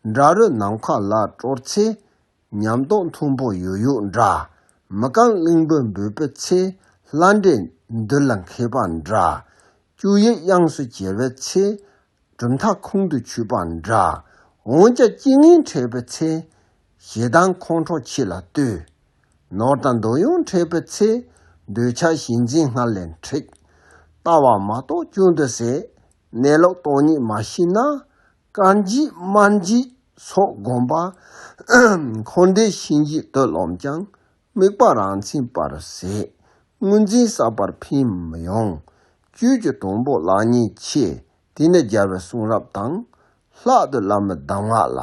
འདྲ་རུ་ནམ་མཁའ་ལ་དཀྲོལ་ཚེ། ཉམས་རྟོགས་མཐོན་པོ་ཡོད་ཡོད་འདྲ། མི་རྐང་གླིང་བུ་འབོད་པའི་ཚེ། ལྷ་འདྲེ་འདུལ་ལ་མཁས་པ་འདྲ། སྤྱོད་ཡུལ་དབྱངས་སུ་གྱེར་བའི་ཚེ། གྲུབ་མཐའ་ཁོང་དུ་ཆུད་པ་འདྲ། འོན་ཀྱང་རྐྱེན་ངན་འཕྲད་པའི་ཚེ། ཞེ་སྡང་ཁོང་ཁྲོ་ཆེ་ལ་ལྟོས། ནོར་དང་འདོད་ཡོན་འཕྲད་པའི་ཚེ། འདོད་ཆགས་ཞེན་འཛིན་སྔར་ལས་འཁྲིགས། ལྟ་བ་མ་རྟོགས་སྐྱོན་དུ་ཟད། གནས་ལུགས་སྟོང་ཉིད་མ་ཤེས་ན། དཀར་འགྱེད་དམར་འགྱེད་སོགས་བསྒོམ་པ། འཁོར་འདས་ཤེས་འགྱེད་དུ་རློམ་ཀྱང་། དམིགས་པ་རང་མཚན་པར་ཟད། ངོས་འཛིན་གསར་པར་ཕན་མི་ཡོང་། བཅོས་ཀྱི་དང་པོ་བརླག་ཉེན་ཆེ། དེ་ནི་རྒྱལ་བའི་གསུང་རབ་དང་། ལྷག་ཏུ་བླ་མའི་གདམས་ངག་ལ།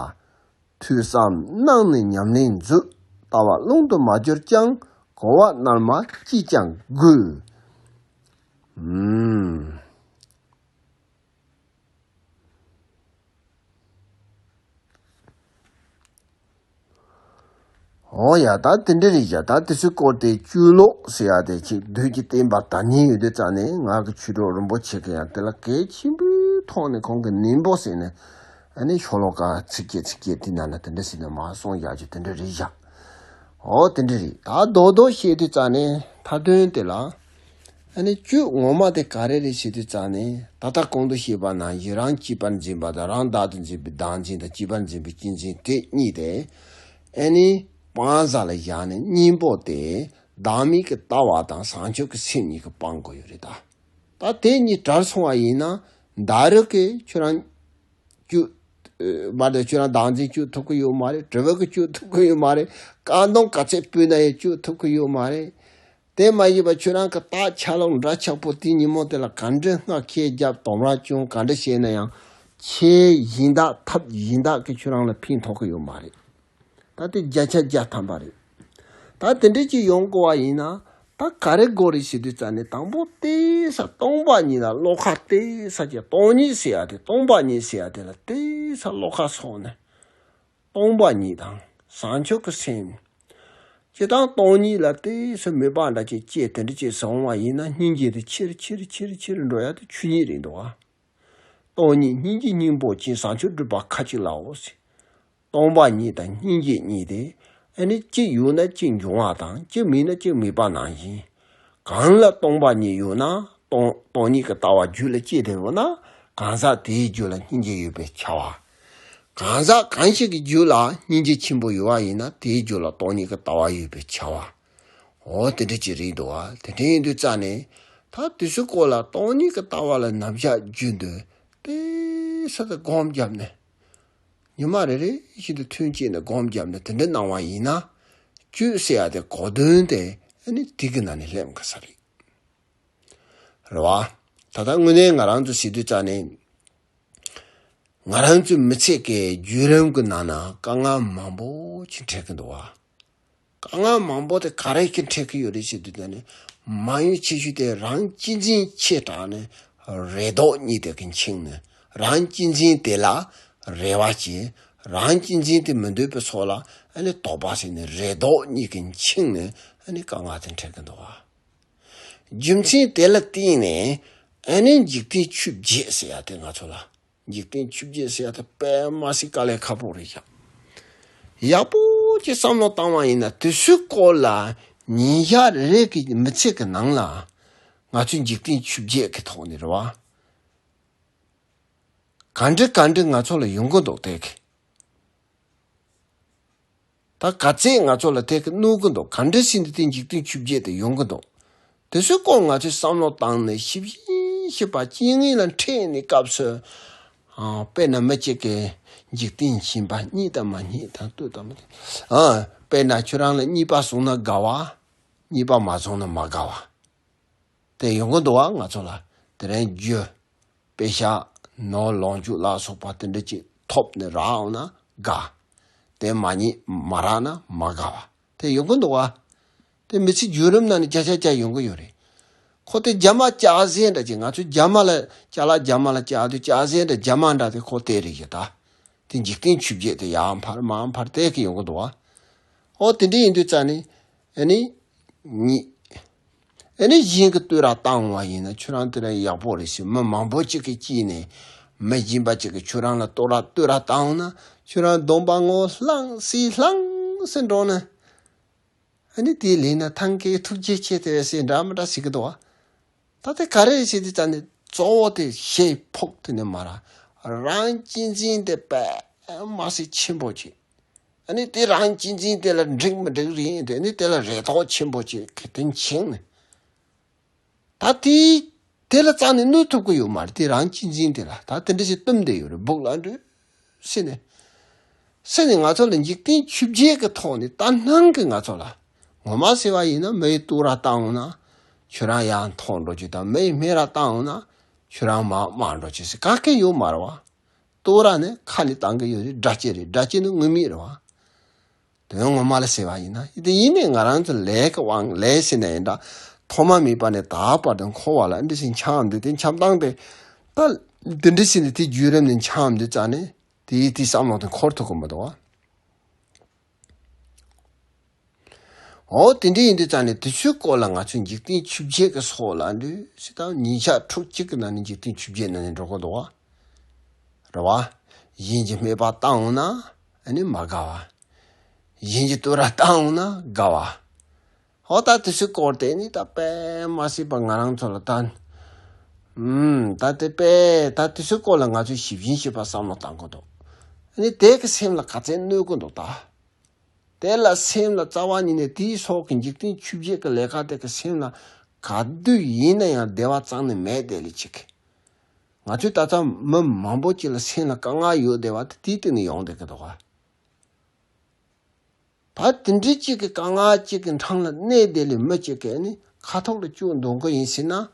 ཐོས་བསམ་གནང་ནས་ཉམས་ལེན་མཛོད། ལྟ་བ་ཀློང་དུ་མ་གྱུར་ཀྱང་། གོ་བ་རྣལ་མ་ཅིས་ཀྱང་དགོས། ཨུམ། འོ་ཡ། ད་དེ་འདྲ་རེད་བཞག། ད་དེ་ཚོའི་སྐོར་དེ་གཅོད་ལོག་ཟེར་ཡ་དེ་ཅིག་བདུད་ཀྱི་བསྟན་པ་དར་ཉེན་ཡོད་དུས་ཙང་ནས། ངག་གི་ཆོས་གྲོགས་རིན་པོ་ཆེ་གིས་ཡང་དེ་ལ་གལ་ཆེན་པོའི་ཐོག་ནས་ཁོང་གིས་ནན་པོ་ཟེར་ནས། ཨ་ནི་ཤོ་ལོ་ཀ་ཚིགས་བཅད་ཚིགས་བཅད་དེ་ནང་ན་དེ་འདྲ་ཟེར་ནས་མར་གསུངས་བཞག་རྒྱུ་དེ་འདྲ་རེད་བཞག། འོ། དེ་འདྲ་རེད། ད་རྡོག་རྡོག་བཤད་དུས་ཙང་ནས་མཐའ་དོན་དེ་ལ། ཨ་ནི་གཅོད་ངོ་མ་དེ་ག་རེ་རེད་ཟེར་དུས་ཙང་ནས། ད་ལྟ་གོང་དུ་བཤད་པ་ནང་བཞིན་རང་གཅེས་པར་འཛིན་པ་དང་། རང་བདག་ཏུ་འཛིན་པའི་བདག་འཛིན་དང་། གཅེས་པར་འཛིན་པའི་གཅེས་འཛིན་དེ་གཉིས་དེ། ཨ་ནི་སྤང་བྱ་ལ་བཞག་ནས་གཉེན་པོ་དེ་བདག་མེད་ཀྱི་ལྟ་བ་དང་བྱང་ཆུབ་ཀྱི་སེམས་གཉིས་ཀྱིས་སྤང་དགོས་ཡོད་རེད་ད། ད་དེ་གཉིས་བྲལ་སོང་བ་ཡིན་ན། ད་རུ་གི་ཁྱོད་རང་གཅོད། ཨ། མ་གཏོགས་ཁྱོད་རང་བདག་འཛིན་གཅོད་ཐུབ་ཀྱི་ཡོད་མ་རེད། དྲིལ་བུ་གིས་གཅོད་ཐུབ་ཀྱི་ཡོད་མ་རེད། རྐང་དོང་ག་ཚད་སྤོས་ན་ཡང་གཅོད་ཐུབ་ཀྱི་ཡོད་མ་རེད། དེ་མ་ཡིན་པ་ཁྱོད་རང་གི་རྟགས་ཆ་ལུགས་འདྲ་ཆགས་པོ་དེ་ཉིན་མོ་དེ་ལ་ག་འདྲ་སྔགས་ཁས་བརྒྱབ། དོམ་ར་བཅུག། ག་འདྲ་བྱས་ན་ཡང་། ཆོས་གཞན་དག་ཐབས་གཞན་དག་གིས་ཁྱོད་རང་ལ་ཕན་ཐོགས་ཀྱི་ཡོད་མ་རེད། ད་དེ་བརྒྱ་ཆ་བརྒྱ་ཐམ་པ་རེད། ད་དེ་འདྲ་ཅིག་ཡོང་དགོས་པ་ཡིན་ན། ད་ག་རེ་དགོས་རེད་ཟེར་དུས་ཙང་ནས། དང་པོ་ཏོག་ཙམ་སྟོང་པ་ཉིད་ལ་བློ་ཁ་ཏོག་ཙམ་ཅིག། སྟོང་ཉིད་ཟེར་ཡ་དེ། སྟོང་པ་ཉིད་ཟེར་ཡ་དེ་ལ་ཏོག་ཙམ་བློ་ཁ་སོང་ནས། སྟོང་པ་ཉིད་དང་བྱང་ཆུབ་ཀྱི་སེམས། སྤྱིར་བཏང་སྟོང་ཉིད་ལ་ཏོག་ཙམ་མོས་པ་འདྲ་ཅིག་སྐྱེས། དེ་འདྲ་ཅིག་བྱུང་བ་ཡིན་ན། སྙིང་རྗེ་དེ་ཆེ་རུ་ཆེ་རུ་ཆེ་རུ་ཆེ་རུ་འགྲོ་ཡ་དེ་ཆོས་ཉིད་རེད་འདུག་ཨ། སྟོང་ཉིད་སྙིང་རྗེའི་སྙིང་པོ་ཅན། བྱང་ཆུབ་སྒྲུབ་པ་ཁ་ཅིག་ལའོ་ཟེར། སྟོང་པ་ཉིད་དང་སྙིང་རྗེ་གཉིས་དེ། ཨ་ནི་གཅིག་ཡོད་ན་གཅིག་འབྱུང་བ་དང་། གཅིག་མེད་ན་གཅིག་མེད་པ་ནང་བཞིན། གང་ལ་སྟོང་པ་ཉིད་ཡོད་ན། སྟོང་སྟོང་ཉིད་ཀྱི་ལྟ་བ་རྒྱུད་ལ་སྐྱེས་ཏེ་ཡོད་ན། གང་ཟག་དེའི་རྒྱུད་ལ་སྙིང་རྗེ་ཡོད་པས་ཁྱབ་པ། གང་ཟག་གང་ཞིག་གི་རྒྱུད་ལ་སྙིང་རྗེ་ཆེན་པོ་ཡོད་པ་ཡིན་ན། དེའི་རྒྱུད་ལ་སྟོང་ཉིད་ཀྱི་ལྟ་བ་ཡོད་པས་ཁྱབ་པ། འོ་དེ་འདྲ་ཅིག་རེད་འདུག་བ། དེ་འདྲ་ཡིན་དུས་ཙང་ནས་ད་དུས་ཚོད་སྐོར་ལ་སྟོང་ཉིད་ཀྱི་ལྟ་བ་ལ་ནམ་ཞག་རྒྱུན་དུ་ཏོག་ཙམ་སྒོམ་བརྒྱབ་ནས། ཉི་མ་རེ་རེ་བཞིན་དུ་ཐུན་བཅད་ནས་སྒོམ་བརྒྱབ་ནས་དེ་འདྲ་གནང་བ་ཡིན་ན། བཅུད་ཟེར་ཡ་དེ་གོ་དོན་དེ་ཨ་ནི་དེ་གི་ནང་ནས་སླེབས་དགོས་ས་རེད། རེད་བ། ད་ལྟ་དངོས་གནས་ང་རང་ཚོ་ཟེར་དུས་ཙང་ནས། ང་རང་ཚོའི་མི་ཚེ་གི་བརྒྱུད་རིམ་གྱི་ནང་ན་དཀའ་ངལ་མང་པོ་ཅིག་འཕྲད་ཀྱི་འདུག་བ། དཀའ་ངལ་མང་པོ་དེ་ག་རེ་གི་འཕྲད་ཀྱི་ཡོད་རེད་ཟེར་དུས་ད་ནི། མང་ཉུང་ཆེ་ཤོས་དེ་རང་གཅེས་འཛིན་ཆེ་དྲགས་ནས་རེ་དོགས་གཉིས་དེ་གི་འཆིང་ནས། རང་གཅེས་འཛིན་དེ་ལ་རེ་བ་བྱེད། རང་གཅེས་འཛིན་དེ་མི་འདོད་པའི་ཕྱོགས་ལ་ཨ་ནི་དོགས་པ་ཟེར་ནས་རེ་དོགས་གཉིས་གི་འཆིང་ནས་ཨ་ནི་དཀའ་ངལ་དེ་འཕྲད་ཀྱི་འདུག་བ། རྒྱུ་མཚན་དེ་ལ་བརྟེན་ནས་ཨ་ནི་འཇིག་རྟེན་ཆོས་བརྒྱད་ཟེར་ཡ་དེ་ང་ཚོ་ལ། འཇིག་རྟེན་ཆོས་བརྒྱད་ཟེར་ཡ་དེ་དཔེ་མ་སྲིད་དཀའ་ལས་ཁག་པོ་རེད་ཤག། ཡག་པོ་ཅིག་བསམ་བློ་བཏང་བ་ཡིན་ན་དེ་ཚོའི་སྐོར་ལ་ཉིན་ཞག་རེ་རེ་གི་མི་ཚེ་གི་ནང་ལ་ང་ཚོས་འཇིག་རྟེན་ཆོས་བརྒྱད་ཀྱི་ཐོག་ནས་རེད་བ། ག་འདྲ་ག་འདྲ་ང་ཚོ་ལ་ཡོང་གི་འདུག་དེ་གི། ད་ག་ཚད་ང་ཚོ་ལ་དེ་གི་གནོད་གི་འདུག། ག་འདྲ་ཟེར་ནས་དེ་འཇིག་རྟེན་ཆོས་བརྒྱད་དེ་ཡོང་གི་འདུག། དེ་ཚོའི་སྐོར་ང་ཚོས་བསམ་བློ་བཏང་ནས་ཞིབ་ཞིབ་ཞིབ་པ་རྐྱེན་ངན་ལ་འཕྲད་ནས་སྐབས་སུ། ཨ། དཔེར་ན་མི་གཅིག་གིས་འཇིག་རྟེན་ཞེན་པ་རྙེད་དང་མ་རྙེད་དང་ལྟོས་དང་མ་ལྟོས། ཨ། དཔེར་ན་ཁྱོད་རང་ལ་གཉིས་པ་བྱུང་ན་དགའ་བ། གཉིས་པ་མ་བྱུང་ན་མ་དགའ་བ། དེ་ཡོང་གི་འདུག་བ། ང་ཚོ་ལ་དེ་རིང་རྒྱུ། པེ་ཤ། ནོར་ལོངས་སྤྱོད་ལ་སོགས་པ་དེ་འདྲ་ཅིག་ཐོབ་ནས་རག་འོང་ན་དགའ། དེ་མ་རྙེད་མ་རག་ན་མ་དགའ་བ་དེ་ཡོང་གི་འདུག་བ། དེ་མི་ཚེ་བརྒྱུད་རིམ་ནང་ནས་བརྒྱ་ཆ་བརྒྱ་ཡོང་གི་ཡོད་རེད། ཁོ་དེ་རྒྱ་མ་ལྕགས་ཟན་འདྲ་ཅིག། ང་ཚོ་རྒྱ་མ་ལ་ཅ་ལག་རྒྱ་མ་ལ་བཅག་དུས་ལྕགས་ཟན་འདྲ་རྒྱ་མ་འདྲ་དེ་ཁོ་དེ་རེད་ཀྱི་ད། དེ་འཇིག་རྟེན་ཆོས་བརྒྱད་དེ་ཡར་འཕར་མར་འཕར་དེ་གི་ཡོང་གི་འདུག་བ། ཨོ་དེ་འདྲ་ཡིན་དུས་ཙང་ནི། ཨ་ནི། གཉིས། ཨ་ནི་གཞན་གྱིས་བསྟོད་ར་བཏང་བ་ཡིན་ན་ཁྱོད་རང་དེ་ར་ཡག་པོ་རེད་ཟེར། མི་མང་པོ་ཅིག་གིས་དཀྱིལ་ནས་མི་གཞན་པ་ཅིག་གིས་ཁྱོད་རང་ལ་བསྟོད་ར་བསྟོད་ར་བཏང་ན་ཁྱོད་རང་གདོང་པ་ངོ་ལྷང་སི་ལྷང་སི་འགྲོ་ན། ཨ་ནི་དེའི་ལན་ན་ཐང་ཀའི་ཐུགས་རྗེ་ཆེ་དེ་ཟེར་འདྲ་མི་འདྲ་ཟེར་གི་འདུག་བ། ད་དེ་ག་རེ་ཟེར་དུས་ཙང་ནི་གཙོ་བོ་དེ་ཞེ་ཕོག་དེ་ནི་མ་ར། རང་གཅེས་འཛིན་དེ་དཔེ་མ་སྲིད་ཆེན་པོ་ཅིག། ཨ་ནི་དེ་རང་གཅེས་འཛིན་དེ་ལ་འགྲིག་མི་འགྲིག་རེད་དེ་ནི་དེ་ལ་རེ་དོགས་ཆེན་པོ་ཅིག་གི་དེ་འཆིང་ནས། ད་དེ་དེ་ལ་རྩ་ནས་གནོད་ཐུབ་ཀྱི་ཡོད་མ་རེད། དེ་རང་གཅེས་འཛིན་དེ་ལ་ད་དེ་འདྲ་ཞིག་བཏུམ་བསྡད་ཡོད་རེད། སྦུག་ལ་འགྲོ་ཟེར་ནས། ཟེར་ནས་ང་ཚོ་ལ་འཇིག་རྟེན་ཆོས་བརྒྱད་ཀྱི་ཐོག་ནས་ལྟ་སྣང་གིས་ང་ཚོ་ལ། ངོ་མ་ཟེར་བ་ཡིན་ན་མི་ཡིས་བསྟོད་ར་བཏང་འོང་ན་ཁྱོད་རང་ཡར་མཐོ་འགྲོ་རྒྱུ་དང་། མི་ཡིས་སྨད་ར་བཏང་འོང་ན་ཁྱོད་རང་མར་དམའ་འགྲོ་རྒྱུ་ཟེར་ག་གེ་ཡོད་མ་རེད་བ། བསྟོད་ར་ནི་ཁ་ནས་བཏང་གི་ཡོད་རེད། སྒྲ་སྐྱེད་རེད། སྒྲ་སྐྱེད་ནི་དངོས་མེད་རེད་བ། དོན་ངོ་མ་ལ་ཟེར་བ་ཡིན་ན་དེ་ཡིན་ནའི་ང་རང་ཚོ་ལས་ཀྱི་དབང་ལས་ཟེར་ན་ཡིན་འདྲ། ཐོག་མ་མེད་པ་ནས་ད་བར་དུ་འཁོར་བ་ལ་འདི་ཟིན་འཁྱམས་འདི་དེ་འཁྱམས་སྟངས་དེ། ད་འདི་འདྲ་ཟིན་ནས་དེ་བརྒྱུད་རིམ་ནས་འཁྱམས་འདི་ཙང་ནས་དེའི་དེ་བསམ་བློ་དེ་འཁོར་ཐུབ་ཀྱི་མི་འདུག་བ། འོ་དེ་འདྲ་ཡིན་དུས་ཙང་ནས་དེ་ཚོའི་སྐོར་ལ་ང་ཚོས་འཇིག་རྟེན་ཆོས་བརྒྱད་ཀྱི་སོགས་ལ་འདུས་སྲིད་དང་ཉིན་ཞག་ཕྲུགས་གཅིག་གི་ནང་ནས་འཇིག་རྟེན་ཆོས་བརྒྱད་ནང་ནས་འགྲོ་གི་འདུག་བ། རེད་བ། གཞན་གྱིས་སྨད་པ་བཏང་འོང་ན་ཨ་ནི་མ་དགའ་བ། གཞན་གྱིས་བསྟོད་ར་བཏང་འོང་ན་དགའ་བ། ཨོ་ད་དེ་ཚོའི་སྐོར་དེ་ནི་ད་དཔེ་མ་སྲིད་པ་ང་རང་ཚོ་ལ་ད། ཨུམ། ད་དེ་དཔེ་ད་དེ་ཚོའི་སྐོར་ལ་ང་ཚོས་ཞིབ་ཞིབ་ཞིབ་པ་བསམ་བློ་བཏང་དགོས་འདུག། ཨ་ནི་དེ་གི་སེམས་ལ་ག་ཚད་གནོད་གི་འདུག་ད། དེ་ལ་སེམས་ལ་རྩ་བ་ཉིད་ནས་དེའི་སོགས་ཀྱི་འཇིག་རྟེན་ཆོས་བརྒྱད་ཀྱི་ལས་ཀ་དེ་གི་སེམས་ལ་ག་དུས་ཡིན་ན་ཡང་བདེ་བ་རྩ་ནས་མེད་དེ་ལས་ཅིག། ང་ཚོས་ད་ལྟ་མི་མང་པོ་ཅིག་ལ་སེམས་ལ་དཀའ་ངལ་ཡོད་བསྡད་པ་དེ་དེའི་སྟེང་ནས་ཡོང་བསྡད་ཀྱི་འདུག་ག། ད་དེ་འདྲའི་གཅིག་གི་དཀའ་ངལ་གཅིག་གི་འཕྲང་ལ་གནས་དེ་ལས་མི་གཅིག་གིས་ནི་ཁ་ཐོག་ལ་བཅུག་འདོན་གི་ཡིན་ཟེར་ན།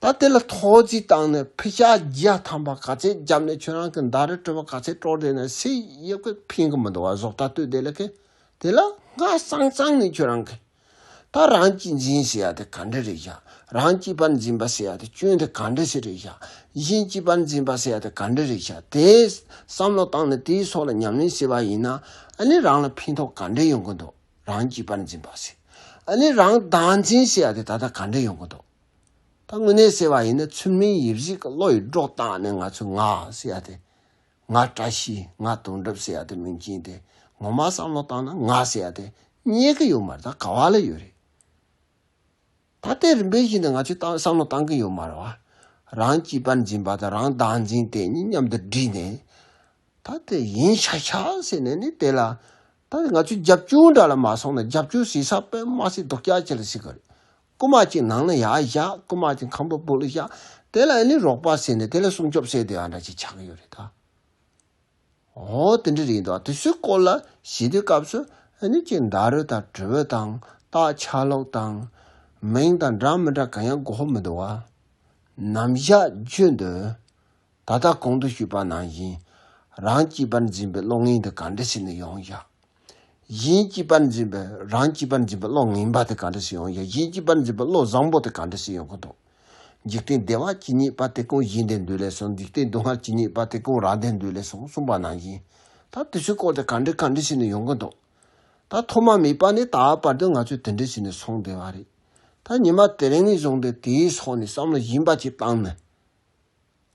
ད་དེ་ལ་ཐོག་རྫིས་བཏང་ནས་ཕི་ཤ་བརྒྱ་ཐམ་པ་ག་ཚད་བརྒྱབ་ནས་ཁྱོད་རང་གི་མདའ་རི་གྲི་བ་ག་ཚད་དཀྲོལ་བསྡད་ནས་སུས་ཡག་པོ་ཕན་གི་མི་འདུག་བ། བཟོ་ལྟ་ལྟོས་དེ་ལ་གི་དེ་ལ་སྔ་ཙང་ཙང་ནས་ཁྱོད་རང་གི། ད་རང་གཅེས་འཛིན་ཟེར་ཡ་དེ་ག་འདྲ་རེད་ཤག། རང་གཅེས་པར་འཛིན་པ་ཟེར་ཡ་དེ་སྐྱོན་དེ་ག་འདྲ་ཞིག་རེད་ཤག། གཞན་གཅེས་པར་འཛིན་པ་ཟེར་ཡ་དེ་ག་འདྲ་རེད་ཤག། དེ་བསམ་བློ་བཏང་ནས་དེའི་སོགས་ལ་ཉམས་ལེན་བྱས་པ་ཡིན་ན་ཨ་ནི་རང་ལ་ཕན་ཐོགས་ག་འདྲ་ཡོང་གི་འདུག། རང་གཅེས་པར་འཛིན་པ་ཟེར། ཨ་ནི་རང་བདག་འཛིན་ཟེར་ཡ་དེ་ད་ལྟ་ག་འདྲ་ཡོང་གི་འདུག། ད་དངོས་གནས་ཟེར་བ་ཡིན་ན་ཚུལ་མིན་ཡིད་བཞིན་གྱི་བློ་ཡིས་སྒྲོ་བཏགས་ནས་ང་ཚོས་ང་ཟེར་ཡ་དེ། ང་བཀྲ་ཤིས། ང་དོན་གྲུབ་ཟེར་ཡ་དེ་མིང་ཅན་དེ་ངོ་མ་བསམ་བློ་བཏང་ན་ང་ཟེར་ཡ་དེ་རྙེད་ཀྱི་ཡོད་མ་རེད། ད་ག་བ་ལ་ཡོད་རེད། ད་ལྟའི་རིམ་པས་བཞིན་དུ་ང་ཚོས་བཏང་བསམ་བློ་བཏང་གི་ཡོད་མ་རེད་བ། རང་གཅེས་པར་འཛིན་པ་དང་རང་བདག་འཛིན་དེ་གཉིས་མཉམ་དུ་བསྒྲིལ་ནས། ད་དེ་ཡིན་ཤག་ཤག་ཟེར་ནས་ནི་དེ་ལ། ད། ད་ང་ཚོས་རྒྱབ་ལྗོངས་འདྲ་ལ་མ་སོང་ན་རྒྱབ་ལྗོངས་ཟེར་ས་དཔེ་མ་སྲིད་སྡུག་ཅག་ཅིག་ལ་ཟེར་གི་རེད། རྐུ་མ་ཅིག་ནང་ལ་ཡར་བཞག་རྐུ་མ་ཅིག་ཁང་པ་སྦུག་ལ་བཞག་དེ་ལ་ཨ་ནི་རོགས་པ་ཟེར་ནས་དེ་ལ་སྲུང་སྐྱོབ་ཟེར་དེ་ཨ་འདྲ་ཅིག་ཆགས་ཀྱི་ཡོད་རེད་ད། འོ་དེ་འདྲ་རེད་འདུག་དེ་ཚོའི་སྐོར་ལ་ཞུ་དུས་སྐབས་སུ་ཨ་ནི་ཅིག་ཟླ་རེ་དང་དྲི་བ་དང་རྟགས་ཆ་ལུགས་དང་མིང་དང་འདྲ་མི་འདྲ་གང་ཡང་དགོས་མི་འདུག་བ། ནམ་ཞག་རྒྱུན་དུ་ད་ལྟ་གོང་དུ་ཞུས་པ་ནང་བཞིན་རང་གཅེས་པར་འཛིན་པའི་བློ་ངན་དེ་ག་འདྲ་ཞིག་ནས་ཡོང་ཡ། གཞན་གཅེས་པར་འཛིན་པའི་རང་གཅེས་པར་འཛིན་པའི་བློ་ངན་པ་དེ་ག་འདྲ་ཞིག་ཡོང་ཡ། གཞན་གཅེས་པར་འཛིན་པའི་བློ་བཟང་པོ་དེ་ག་འདྲ་ཞིག་ཡོང་གི་འདུག་འཇིག་རྟེན་བདེ་བ་ཇི་སྙེད་པ། དེ་ཀུན་གཞན་དོན་དུ་ལས་གསུངས། འཇིག་རྟེན་སྡུག་བསྔལ་ཇི་སྙེད་པ། དེ་ཀུན་རང་དོན་དུ་ལས་གསུངས། གསུངས་པ་ནང་བཞིན་ད་དེ་ཚོའི་སྐོར་དེ་ག་འདྲ་ག་འདྲ་ཞིག་ནས་ཡོང་གི་འདུག་ད་ཐོག་མ་མེད་པ་ནས་ད་བར་དུ་ང་ཚོས་དེ་འདྲ་ཞིག་ནས་སོང་བསྡད་པ་རེད། ད་ཉི་མ་དེ་རིང་ནས་བཟུང་སྟེ་དེའི་ཐོག་ནས་བསམ་བློ་གཞན་པ་ཅིག་བཏང་ནས།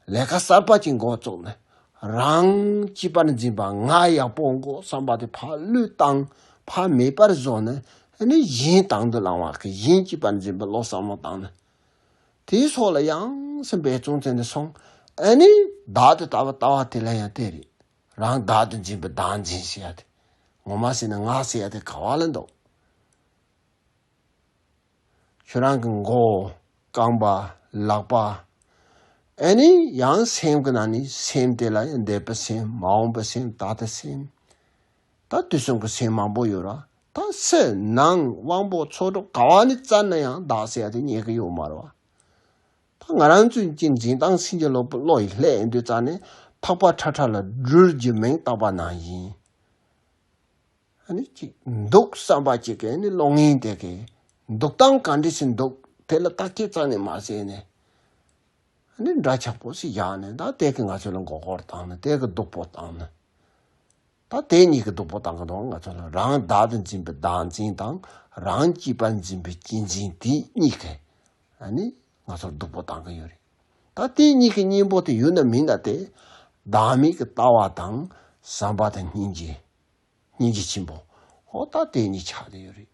ལས་ཀ་གསར་པ་ཅིག་འགོ་བཙུགས་ནས་རང་གཅེས་པར་འཛིན་པ་ང་ཡག་པོ་འགོ་བསམ་པ་དེ་ཕར་བློས་བཏང་། ཕར་མེད་པར་བཟོ་ནས་ཨ་ནི་གཞན་དང་དུ་བླང་བ་གི་གཞན་གཅེས་པར་འཛིན་པའི་བློ་བསམ་བློ་བཏང་ནས་དེའི་སོགས་ལ་ཡང་སེམས་འབད་བརྩོན་བྱས་ནས་སོང་། ཨ་ནི་བདག་དེ་ལྟ་བུ་ལྟ་བ་དེ་ལ་ཡང་དེ་རེད། རང་བདག་ཏུ་འཛིན་པའི་བདག་འཛིན་ཟེར་ཡ་དེ། ངོ་མ་ཟེར་ན་ང་ཟེར་ཡ་དེ་ག་བ་ལ་འདུག་ཁྱོད་རང་གི་མགོ། རྐང་པ། ལག་པ། ཨ་ནི་ཡང་སེམས་ཀྱི་ནང་ནས་སེམས་དེ་ལ་ཡང་འདས་པའི་སེམས། མ་འོངས་པའི་སེམས། ད་ལྟའི་སེམས། ད་དུས་གསུམ་གྱི་སེམས་མང་པོ་ཡོད་ར། ད་ཕྱི་ནང་དབང་པོ་ཚོགས་དྲུག་ག་བ་ནས་བཙལ་ན་ཡང་བདག་ཟེར་ཡ་དེ་རྙེད་ཀྱི་ཡོད་མ་རེད་བ། ད་ང་རང་ཚོའི་གཅིག་འཛིན་སྟངས་སེམས་ཀྱི་ལོག་པའི་བློ་ཡིས་བསླད་ཡོང་དུས་ཙ་ནས་ཐག་པ་ཁྲ་ཁྲ་ལ་སྦྲུལ་གྱི་མིང་བཏགས་པ་ནང་བཞིན། ཨ་ནི་ཅིག་འདུག་བསམ་པ་ཅིག་གིས་ནི་བློ་ངན་དེ་གིས་འདུག་སྟངས་ག་འདྲ་ཞིག་འདུག་དེ་ལ་བརྟག་དཔྱད་རྩ་ནས་མ་བྱས་ནས། ཨ་ནི་འདྲ་ཆགས་པོ་ཞིག་བཞག་ནས་ད་དེ་གིས་ང་ཚོ་ལ་མགོ་སྐོར་བཏང་ནས་དེ་གིས་སྡུག་པོ་བཏང་ནས། ད་དེ་གཉིས་ཀྱིས་སྡུག་པོ་བཏང་གི་འདུག་ང་ཚོ་ལ་རང་བདག་ཏུ་འཛིན་པའི་བདག་འཛིན་དང་རང་གཅེས་པར་འཛིན་པའི་གཅེས་འཛིན་དེ་གཉིས་ཀས་ཨ་ནི་ང་ཚོར་སྡུག་པོ་བཏང་གི་ཡོད་རེད། ད་དེ་གཉིས་ཀྱི་གཉེན་པོ་དེ་ཡོད་ན་མིན་ན་དེ་བདག་མེད་ཀྱི་ལྟ་བ་དང་བསམ་པ་དང་སྙིང་རྗེ། སྙིང་རྗེ་ཆེན་པོ། འོ་ད་དེ་གཉིས་ཆགས་བསྡད་ཡོད་རེད།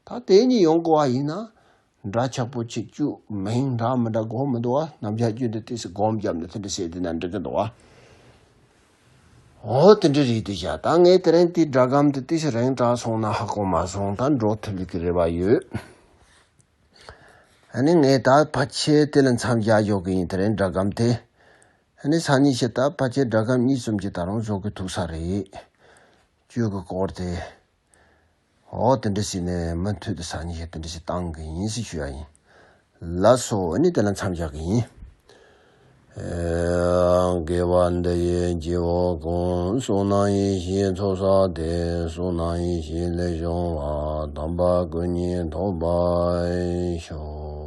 ད་དེ་གཉིས་ཡོང་དགོས་པ་ཡིན་ན། འདྲ་ཆགས་པོ་ཆེ་བཅུ་མིང་འདྲ་མི་འདྲ་དགོས་མི་འདུག་བ། ནམ་ཞག་རྒྱུན་དུ་ཏོག་ཙམ་སྒོམ་བརྒྱབ་ནས་དེ་འདྲ་བྱས་བསྡད་ན་འགྲིག་གི་འདུག་བ། འོ་དེ་འདྲ་རེད་དེ་བཞག་ད་ངས་དེ་རིང་དེའི་སྒྲ་སྒམ་དེ་ཏོག་ཙམ་རིང་དྲགས་སོང་ན་ཧ་གོ་མ་སོང་། ད་འགྲོ་ཐུབ་ཀྱི་རེ་བ་ཡོད། ཨ་ནི་ངས་ད་ཕལ་ཆེར་དེ་ལ་མཚམས་བཞག་འཇོག་གི་ཡིན། དེ་རིང་སྒྲ་སྒམ་དེ། ཨ་ནི་སང་ཉིན་ཞིག་ད་ཕལ་ཆེར་སྒྲ་སྒམ་གཉིས་གསུམ་ཅིག་ད་རུང་བཟོ་གི་ཐུག་ས་རེད། བཅུ་གི་སྐོར་དེ། འོ་དེ་འདྲ་ཞིག་ནས་མུ་མཐུད་དུ་སང་ཉིན་ཞིག་དེ་འདྲ་ཞིག་བཏང་གི་ཡིན་ཟེར་ཞུ་ཡ་ཡིན། ལགས་སོ། ཨ་ནི་དེ་ལ་མཚམས་བཞག་གི་ཡིན། ཨེ། དགེ་བ་འདི་ཡིས་སྐྱེ་བོ་ཀུན། བསོད་ནམས་ཡེ་ཤེས་ཚོགས་བསགས་ཏེ། བསོད་ནམས་ཡེ་ཤེས་ལས་བྱུང་བ། དམ་པ་སྐུ་གཉིས་ཐོབ་པར་ཤོག།